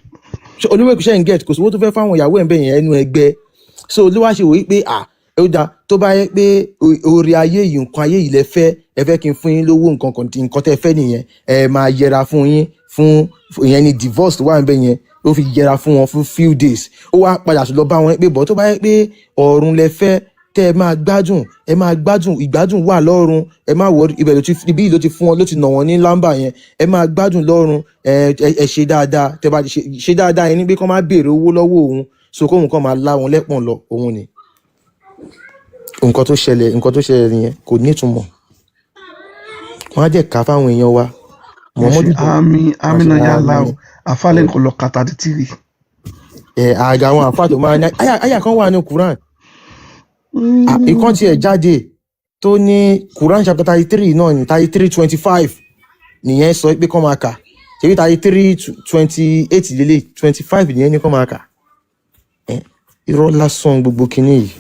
Ṣé olówó ìkúṣẹ́ ń get? Kò sówó tó fẹ́ fún àwọn ìyàwó ẹ̀ bẹ́ẹ̀ yẹn, ẹnu ẹgbẹ́. So ló wá ṣe wòye pé à ó dáa, tó bá yẹ pé oore ayé yìí, nǹkan ayé yìí lẹ fẹ́, ẹ fẹ́ kí n fún yín lówó, nǹkan kan, nǹkan tẹ́ fẹ́ nìyẹn, ẹ máa yẹra fún yín fún ìyẹn ni divorce tó wà níbẹ̀ yẹn. Ó fi yẹra fún wọn fún few days, ó wá padà lọ bá wọn pé bọ́ tó bá yẹ pé ọ̀run lẹ fẹ́ tẹ́ ẹ máa gbádùn, ẹ máa gbádùn, ìgbádùn wà lọ́run, ẹ má wọ ibẹ̀ ló ti ibi yìí ló ti fún wọn, ló ti nà wọ́n ní lámbà yẹn. Ẹ máa gbádùn lọ́run, ẹ ṣe dáadáa. Tẹ́ bá ti ṣe dáadáa yẹn ní pé kán má béèrè owó lọ́wọ́ òun, so kóun kàn máa lá wọn lẹ́pọ̀n lọ. Òun ni nǹkan tó ṣẹlẹ̀. Nǹkan tó ṣẹlẹ̀ nìyẹn, kò nítumọ̀. Wọ́n á dẹ̀ ká fáwọn èèyàn wa. Ẹ ṣe Muhammadu dẹ̀ àmì wọ́n àmì ṣe náà yà lá o àmì. Àfàlẹ́ kò lọ ka 33. Ẹ àga àwọn àfáà tó máa ní àyà kan wà ní Quran. Ìkan tiẹ̀ jáde tó ní Quran chapter 33 náà ní 33:25 nìyẹn sọ pé kọ́ máa kà. Ṣebí 33:28 lélẹ̀, 25 nìyẹn ní kọ́ máa kà. Ẹ irọ́ lásán gbogbo kinní yìí.